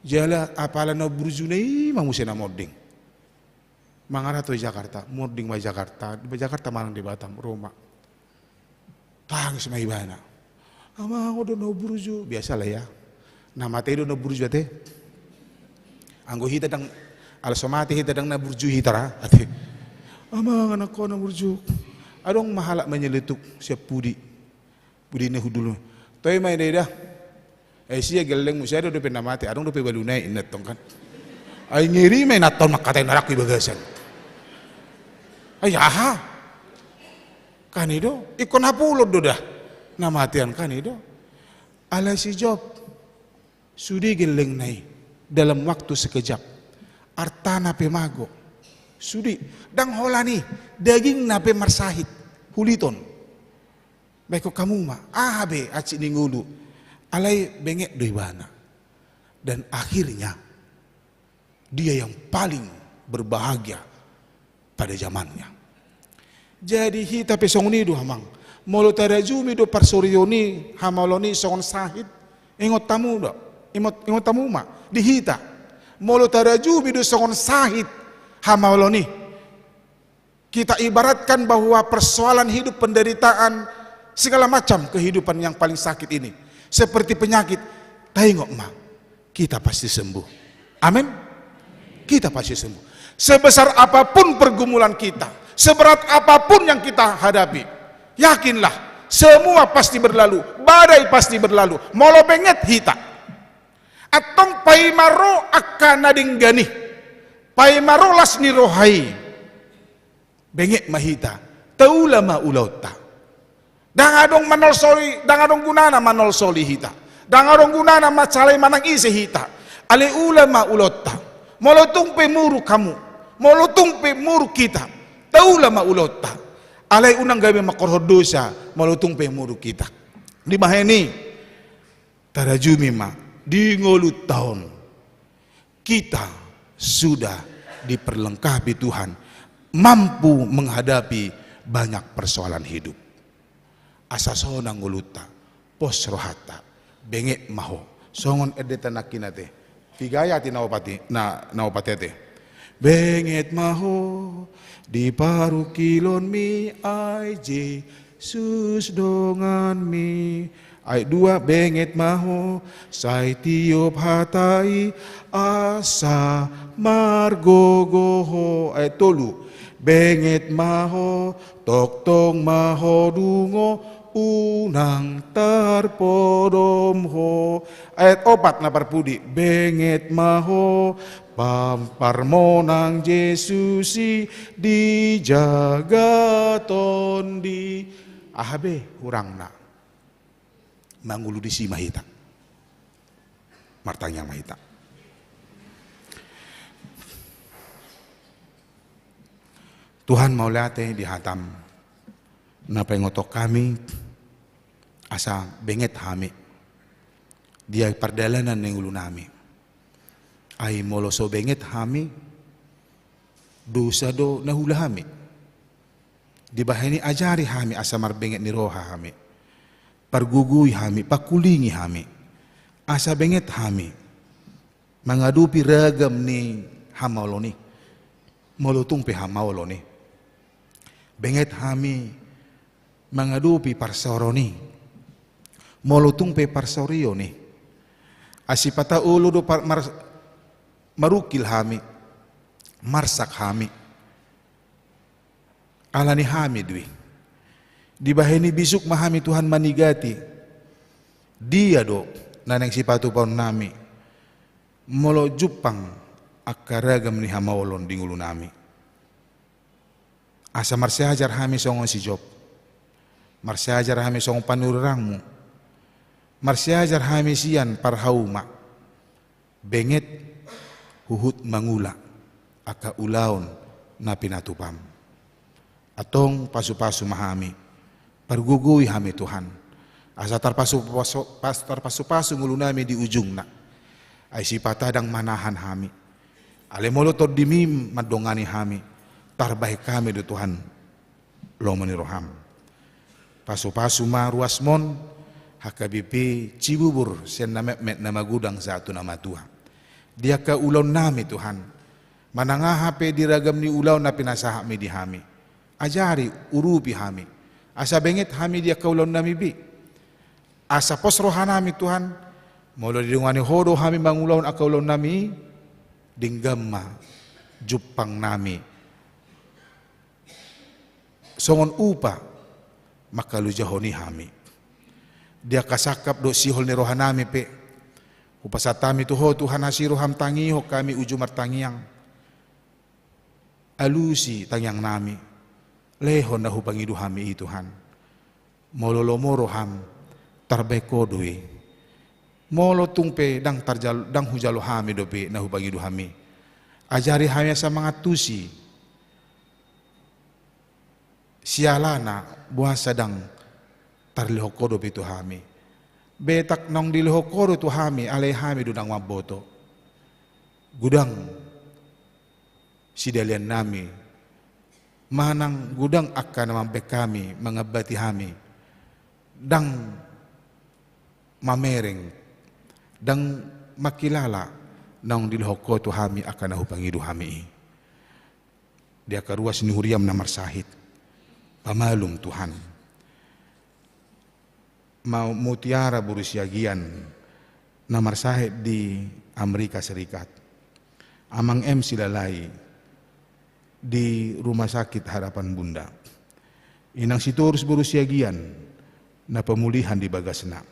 Jala apala na burjuna i ma muse na monding. Mangaranto i Jakarta, monding ma i Jakarta, di Jakarta manang di Batam, Roma. Tangis ma ibana. Amang, on do na burju, biasa lah ya. Na mate do na burju ate. Anggo hita ndang, ala so mate hita ndang na burju hita ra, ate. Amang, anakku na burju. Adong ma halak manyeletuk sian pudi. Pudi na hundul. Toe ma i da. Ai sia gellengmu, sada dope na mate, adong dope ualuna i, inna tong kan. Ai ngeri ma inanta on mangkatai na rangku i bagasan. Ai aha? Kan i do, ingkon hapulon do da. Na matean kan i do. Alai si Job. Sude gellengna i dalam waktu sekejap. Artana pe mago. Sude, ndang holan i, dagingna pe marsahit. Huliton. Baen hamu ma, aha be hansit ni ngolu. Alai benget do ibana. Dan akhirnya, dia yang paling berbahagia pada zamannya. Jadi hita pe songon i do amang. Molo tarajumi do parsorion i, hamaolon i songon sahit, ingot hamu do. Ingot, ingot hamu ma di hita. Molo tarajumi do songon sahit hamaolon i. Kita ibaratkan bahwa persoalan hidup, penderitaan, segala macam kehidupan yang paling sakit ini seperti penyakit. Taingot ma, kita pasti sembuh. Amin. Kita pasti sembuh. Sebesar apapun pergumulan kita, seberat apapun yang kita hadapi, yakinlah, semua pasti berlalu. Badai pasti berlalu. Molo benget hita. Antong paima ro angka na denggan i, paima ro las ni roha i. Benget ma hita, taula ma ulaonta. Ndang adong manolsoli, ndang adong gunana manolsoli hita. Ndang adong gunana mansai manang ise hita. Alai ula ma ulaonta. Molo tung pe muruk hamu, molo tung pe muruk hita, taula ma ulaonta. Alai unang gabe mangkorhon dosa, molo tung pe muruk hita. Dibahen i, tarajumi ma di ngolunta on. Kita sudah diperlengkapi Tuhan, mampu menghadapi banyak persoalan hidup. Asa sonang ngolunta, pos rohanta, benget ma ho. Songon endenta nangkin ate. Piga ayat i na opat i, na, na opat i ate. Benget ma ho, di parungkilonmi ai Jesus donganmi. Ayat dua, benget ma ho, sai tiop hata i asa margogo ho. Ayat tolu, benget ma ho, tongtong ma ho dungo, unang tarpodom ho. Ayat opat na parpudi, benget ma ho, pamparmonang Jesus i di jagat on di. Aha be hurangna? Mangolu disi ma hita. Martangiang ma hita. Tuhan, mauliate di hatam na paingothon hami, asa benget hami di pardalanan ni ngolunami. Ai molo so benget hami, dosa do na huula hami. Dibahen i ajari hami asa marbenget ni roha hami. Pargogoi hami, pangkulingi hami. Asa benget hami mangadopi ragam ni hamaolon i. Molo tung pe hamaolon i. Benget hami mangadopi parsaoron i. Molo tung pe parsaorion i. Ai sipata olo do par-, mar-, marungkil hami, marsak hami. Ala ni hami do i. Dibahen i bisuk ma hami Tuhan manigati. Dia do na naeng sipatupaonnami. Molo jumpang angka ragam ni hamaolon di ngolunami. Asa marsiajar hami songon si Job. Marsiajar hami songon panurirangmu. Marsiajar hami sian parhauma. Benget huhut mangula angka ulaon na pinatupam. Antong pasupasu ma hami. Pargogoi hami Tuhan. Asa tarpasupasu, pas-, tarpasupasu ngolunami di ujungna. Ai sipata ndang manahan hami. Alai molo tondimi mandongani hami. Tarbahen hami do Tuhan. Lomo ni roham. Pasupasu ma ruasmon, H K B P Cibubur, sian na metmet na magodang sahat tu na matua. Di angka ulaonnami Tuhan. Manang aha pe di ragam ni ulaon na pinasahatmi di hami. Ajari, urupi hami. Asa benget hami di angka ulaonnami be. Asa pos rohanami Tuhan. Molo didongani Ho do hami mangulahon angka ulaonnami. Denggan ma jumpangnami. Songon upa mangkalojahon i hami. Di angka sangkap dohot sihol ni rohanami pe. Hupasahat hami tu Ho Tuhan, asi roham tangihon hami uju martangiang. Alusi tangiangnami. Lehon na hupangido hami i Tuhan. Molo lomo roham tarbahen Ho do i. Molo tung pe ndang tarjal-, ndang hujalo hami dope na hupangido hami. Ajari hami asa mangantusi. Sialana boasa ndang tarlehon Ho dope tu hami. Betak naung dilehon Ho do tu hami, alai hami do ndang mamboto. Godang sidaliannami. Manang godang angka na mambahen hami, mangambati hami. Ndang mamereng, ndang mangkilala, naung dilehon Ho tu hami angka na hupangido hami i. Di angka ruas ni huriam na marsahit. Pamalum Tuhan. Ma-, Mutiara boru Siagian na marsahit di Amerika Serikat. Amang M Silalai di Rumah Sakit Harapan Bunda. Inang Sitorus boru Siagian na pemulihan di bagasna.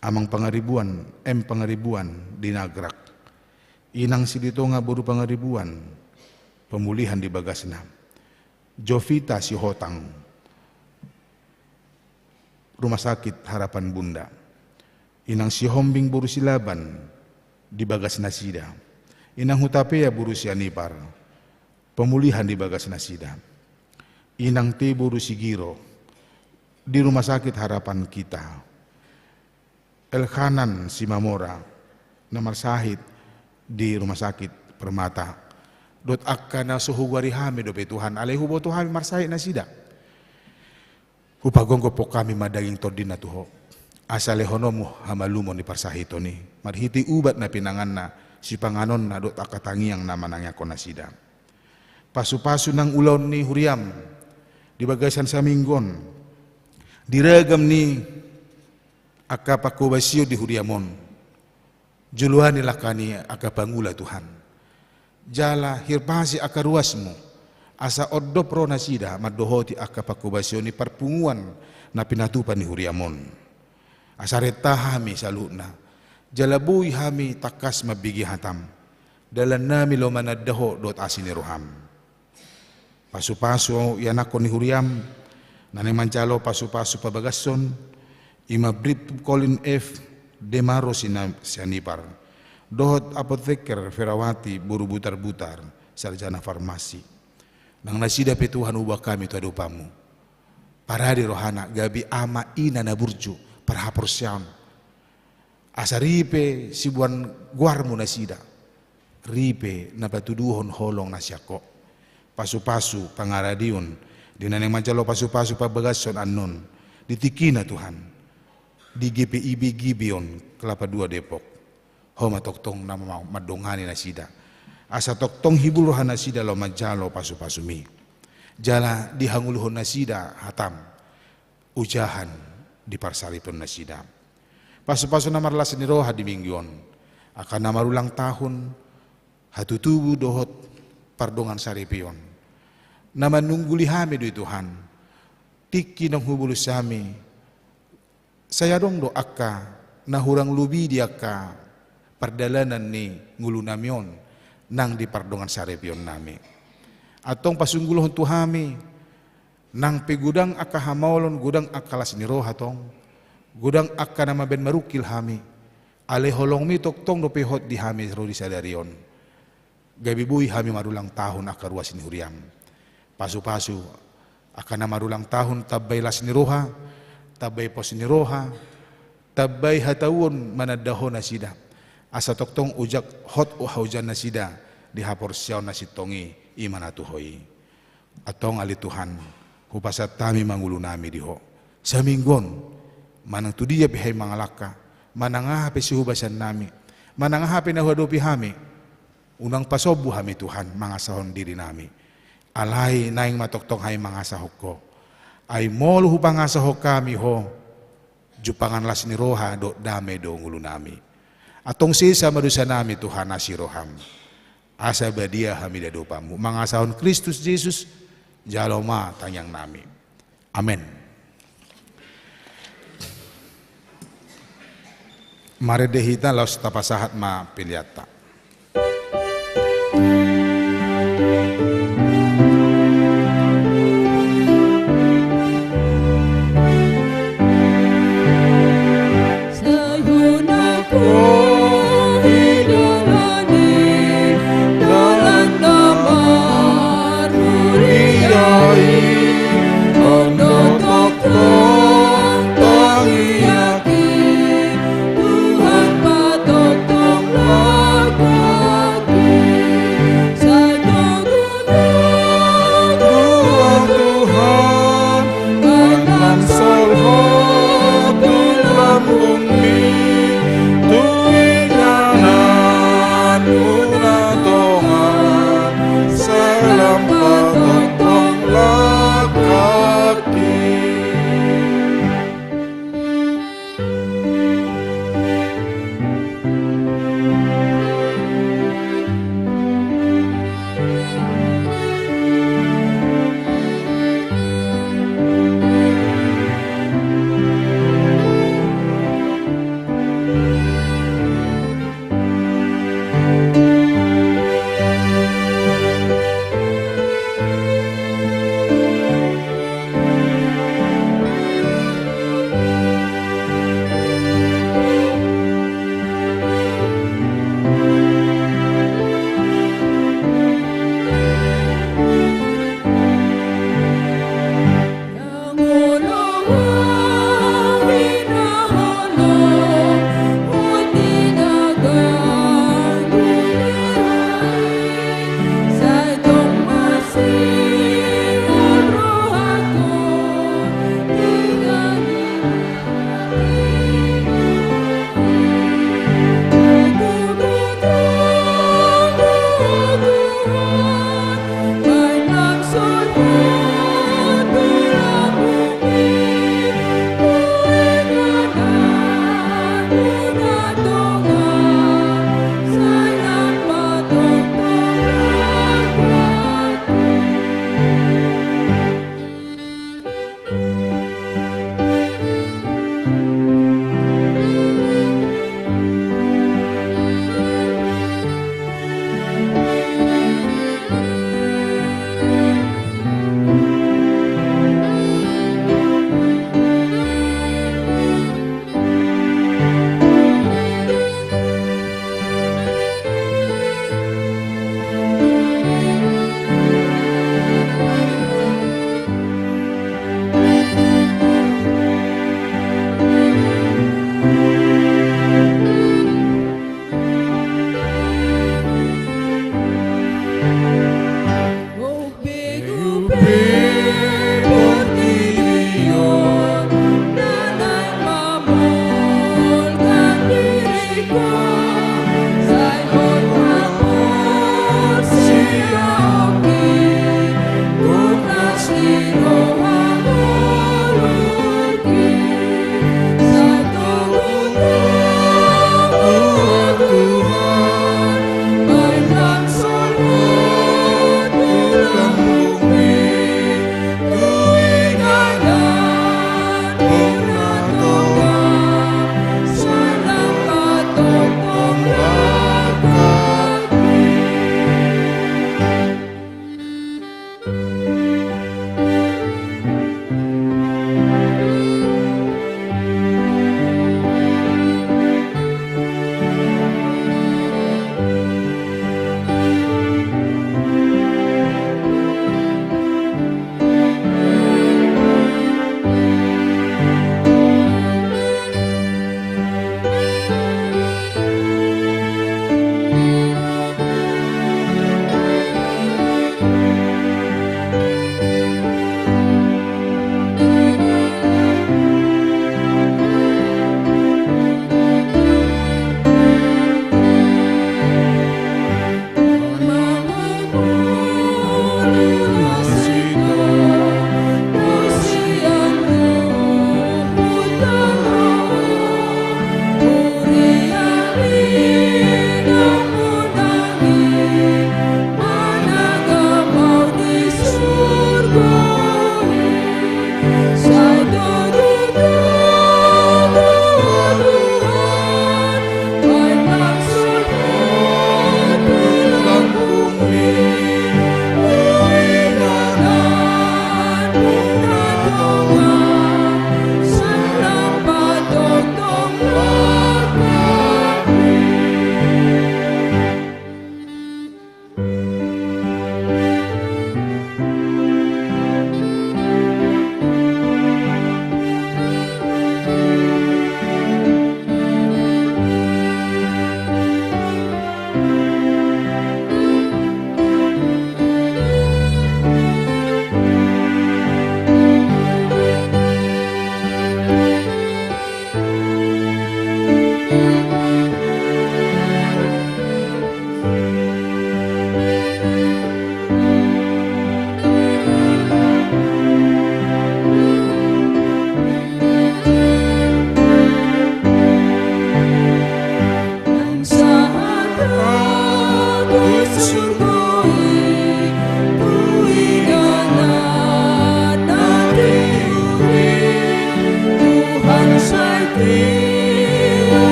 Amang Pangaribuan, M Pangaribuan di Nagrak. Inang Silitonga boru Pangaribuan, pemulihan di bagasna. Jovita Sihotang, Rumah Sakit Harapan Bunda. Inang Sihombing boru Silaban di bagas nasida. Inang Hutapea boru Sianipar, pemulihan di bagas nasida. Inang T boru Sigiro di Rumah Sakit Harapan Kita. Elhanan Simamora na marsahit di Rumah Sakit Permata. Dohot angka na so hugoari hami dope Tuhan, alai huboto hami marsahit nasida. Hupagophop hami ma daging tondina tu Ho. Asa lehononmu hamalumon ni parsahiton i. Marhite ubat na pinanganna, sipanganonna dohot angka tangiang na manangiangkon nasida. Pasupasu nang ulaon ni huriam, di bagasan saminggu on, di ragam ni angka pangkobasion di huriam on. Joloani langka ni angka pangula Tuhan. Jala hirpasi angka ruasmu, asa ondop ro nasida mandohoti angka pangkobasion ni parpunguan na pinatupa ni huriam on. Asa renta hami saluhutna, jala boi hami tangkas mambege hatam, dalannami lomo mananda Ho dohot asi ni roham. Pasupasu ianakhon ni huriam, na naeng manjalo pasupasu pabagason, i ma Bribtu Colin F Demaro sina-, Sianipar. Dohot apoteker Ferawati boru Butarbutar, sarjana farmasi. Nang nasida pe Tuhan huboan hami tu adopanmu. Parade rohana, gabe ama ina na burju, parhaporseaon. Asa ripe siboan goarmu nasida. Ripe na patuduhon holong na sian Ho. Pasupasu pangaradeon Di na naeng manjalo pasu-pasu parbagason annon, di tingkina Tuhan, di G P I B Gibeon Kelapa Dua Depok, Ho ma tongtong na ma-, mandongani nasida, asa tongtong hibul roha nasida laho manjalo pasu-pasuMi. Jala dihangoluhon nasida hataM, ojahan di parsaripeon nasida. Pasu-pasu na marlas ni roha di Minggu on, angka na marulang tahun, hatutubu dohot pardongan saripeon, na manungguli hami do i Tuhan. Tingki naung hubolus hami, sai adong do angka na hurang lobi di angka pardalanan ni ngolunami on nang di pardongan saripeonnami. Antong pasunggulhon tu hami, nang pe godang angka hamaolon, godang angka las ni roha tong, godang angka na mabaen marungkil hami, alai holongMi tongtong dope hot di hami ro di sadari on. Gabe boi hami marulang tahun angka ruas ni huriaM. Pasu-pasu angka na marulang tahun, tambai las ni roha, tambai pos ni roha, tambai hatahuon mananda Ho nasida, asa tongtong ojak hot haujaan nasida di haporseaon na sintong i, i ma na tu Ho i. Antong ale Tuhan, hupasahat hami ma ngolunami di Ho. Saminggu on, manang tu dia pe hami mangalangka, manang aha pe suhu basannami, manang aha pe na huadopi hami, unang pasombu hami Tuhan mangasahon dirinami. Alai naeng ma tongtong hami mangasahon Ho. Ai molo hupangasahon hami Ho, jumpangan las ni roha dohot dame do ngolunami. Antong sesa ma dosanami Tuhan, asi rohaM, asa badia hami di adopanMu. Mangasahon Kristus Jesus, jalo ma tangiangnami. Amen. Marende hita laos tapasahat ma peleanta.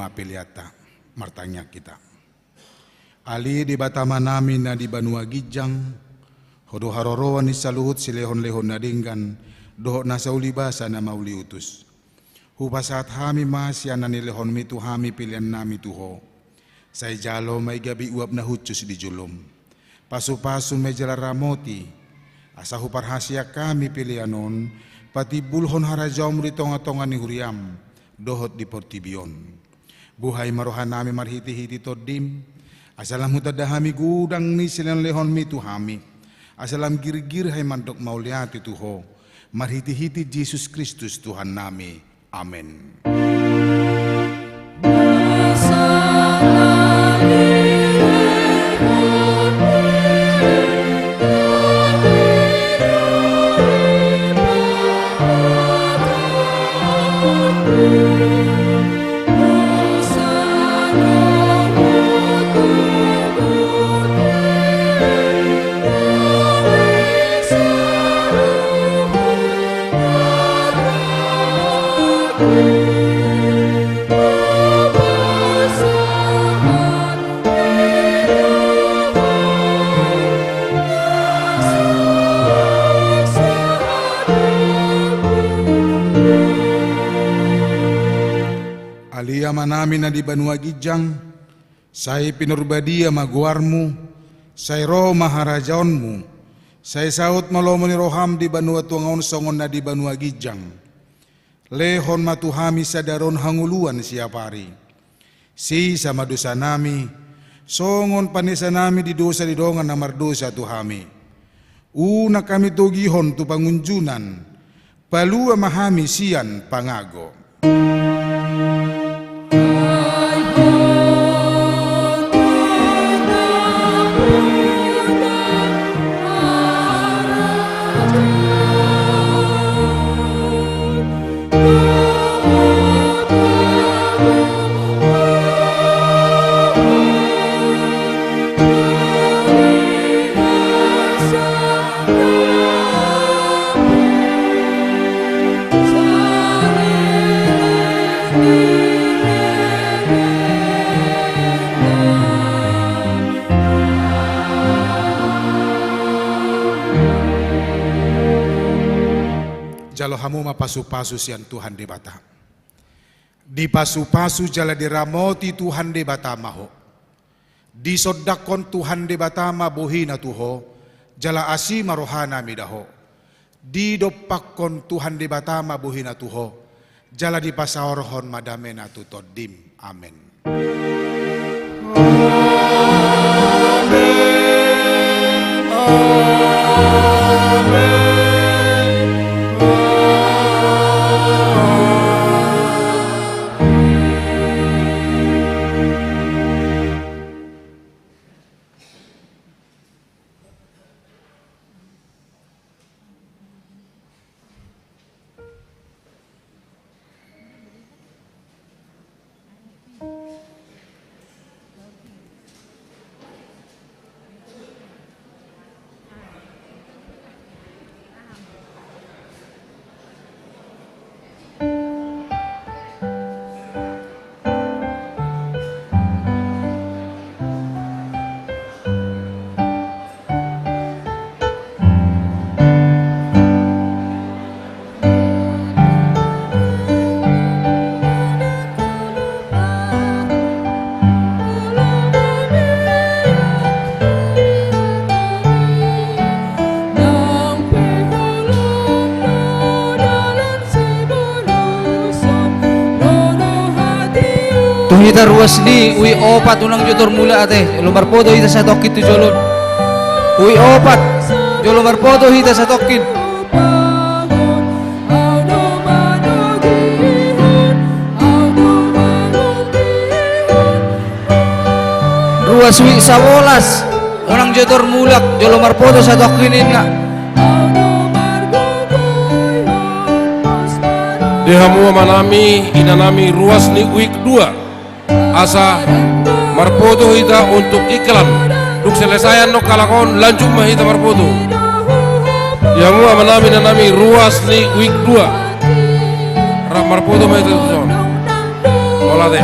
Mapeleanta, martangiang hita. Ale Debata Amanami na di banua ginjang, Ho do haroroan ni saluhut silehonlehon na denggan dohot nasa ulibasa na mauliutus. Hupasahat hami ma sian na nilehonmi tu hami peleannami tu Ho. Sai jalo ma i gabe uap na hushus di jolom. Pasupasu ma i jala ramoti, asa huparhaseang hami pelean on patimbulhon harajaonmu di tongatonga ni huriam dohot di portibi on. Buhai ma rohanami marhitehite Tondim, asa lam hutanda hami godang ni silehonlehonmi tu hami, asa lam girgir hami mandok mauliate tu Ho, marhitehite Jesus Kristus Tuhannami. Amen. Ale Amanami na di banua ginjang, sai pinarbadia ma goarmu, sai ro ma harajaonmu, sai saut ma lomo ni roham di banua tonga on songon na di banua ginjang. Lehon ma tu hami sadari on hangoluan siapari. Sesa ma dosanami, songon panesanami di dosa di dongan na mardosa tu hami. Unang hami togihon tu pangunjunan, palua ma hami sian pangago. Jalo hamu ma pasupasu sian Tuhan Debata. Dipasupasu jala diramoti Tuhan Debata ma ho. Disondangkon Tuhan Debata ma bohina tu ho, jala asi ma rohana mida ho. Didompakkon Tuhan Debata ma bohina tu ho, jala dipasaorhon ma damena tu tondim. Amen. Tu hita ruas ni uik opat, unang jo tormulak ate, jolo marpoto hita satongkin tu jolo on. Uik opat, jolo marpoto hita satongkin. Ruas uik sabolas, unang jo tormulak, jolo marpoto satongkin ninna. Di hamu amanami, inanami, ruas ni uik dua. Asa marpoto hita untuk iklan. Dung selesai annon halak on, lanjut ma hita marpoto. Di hamu amanami, inanami, ruas ni uik dua. Rap marpoto ma hita tu son. Mauliate.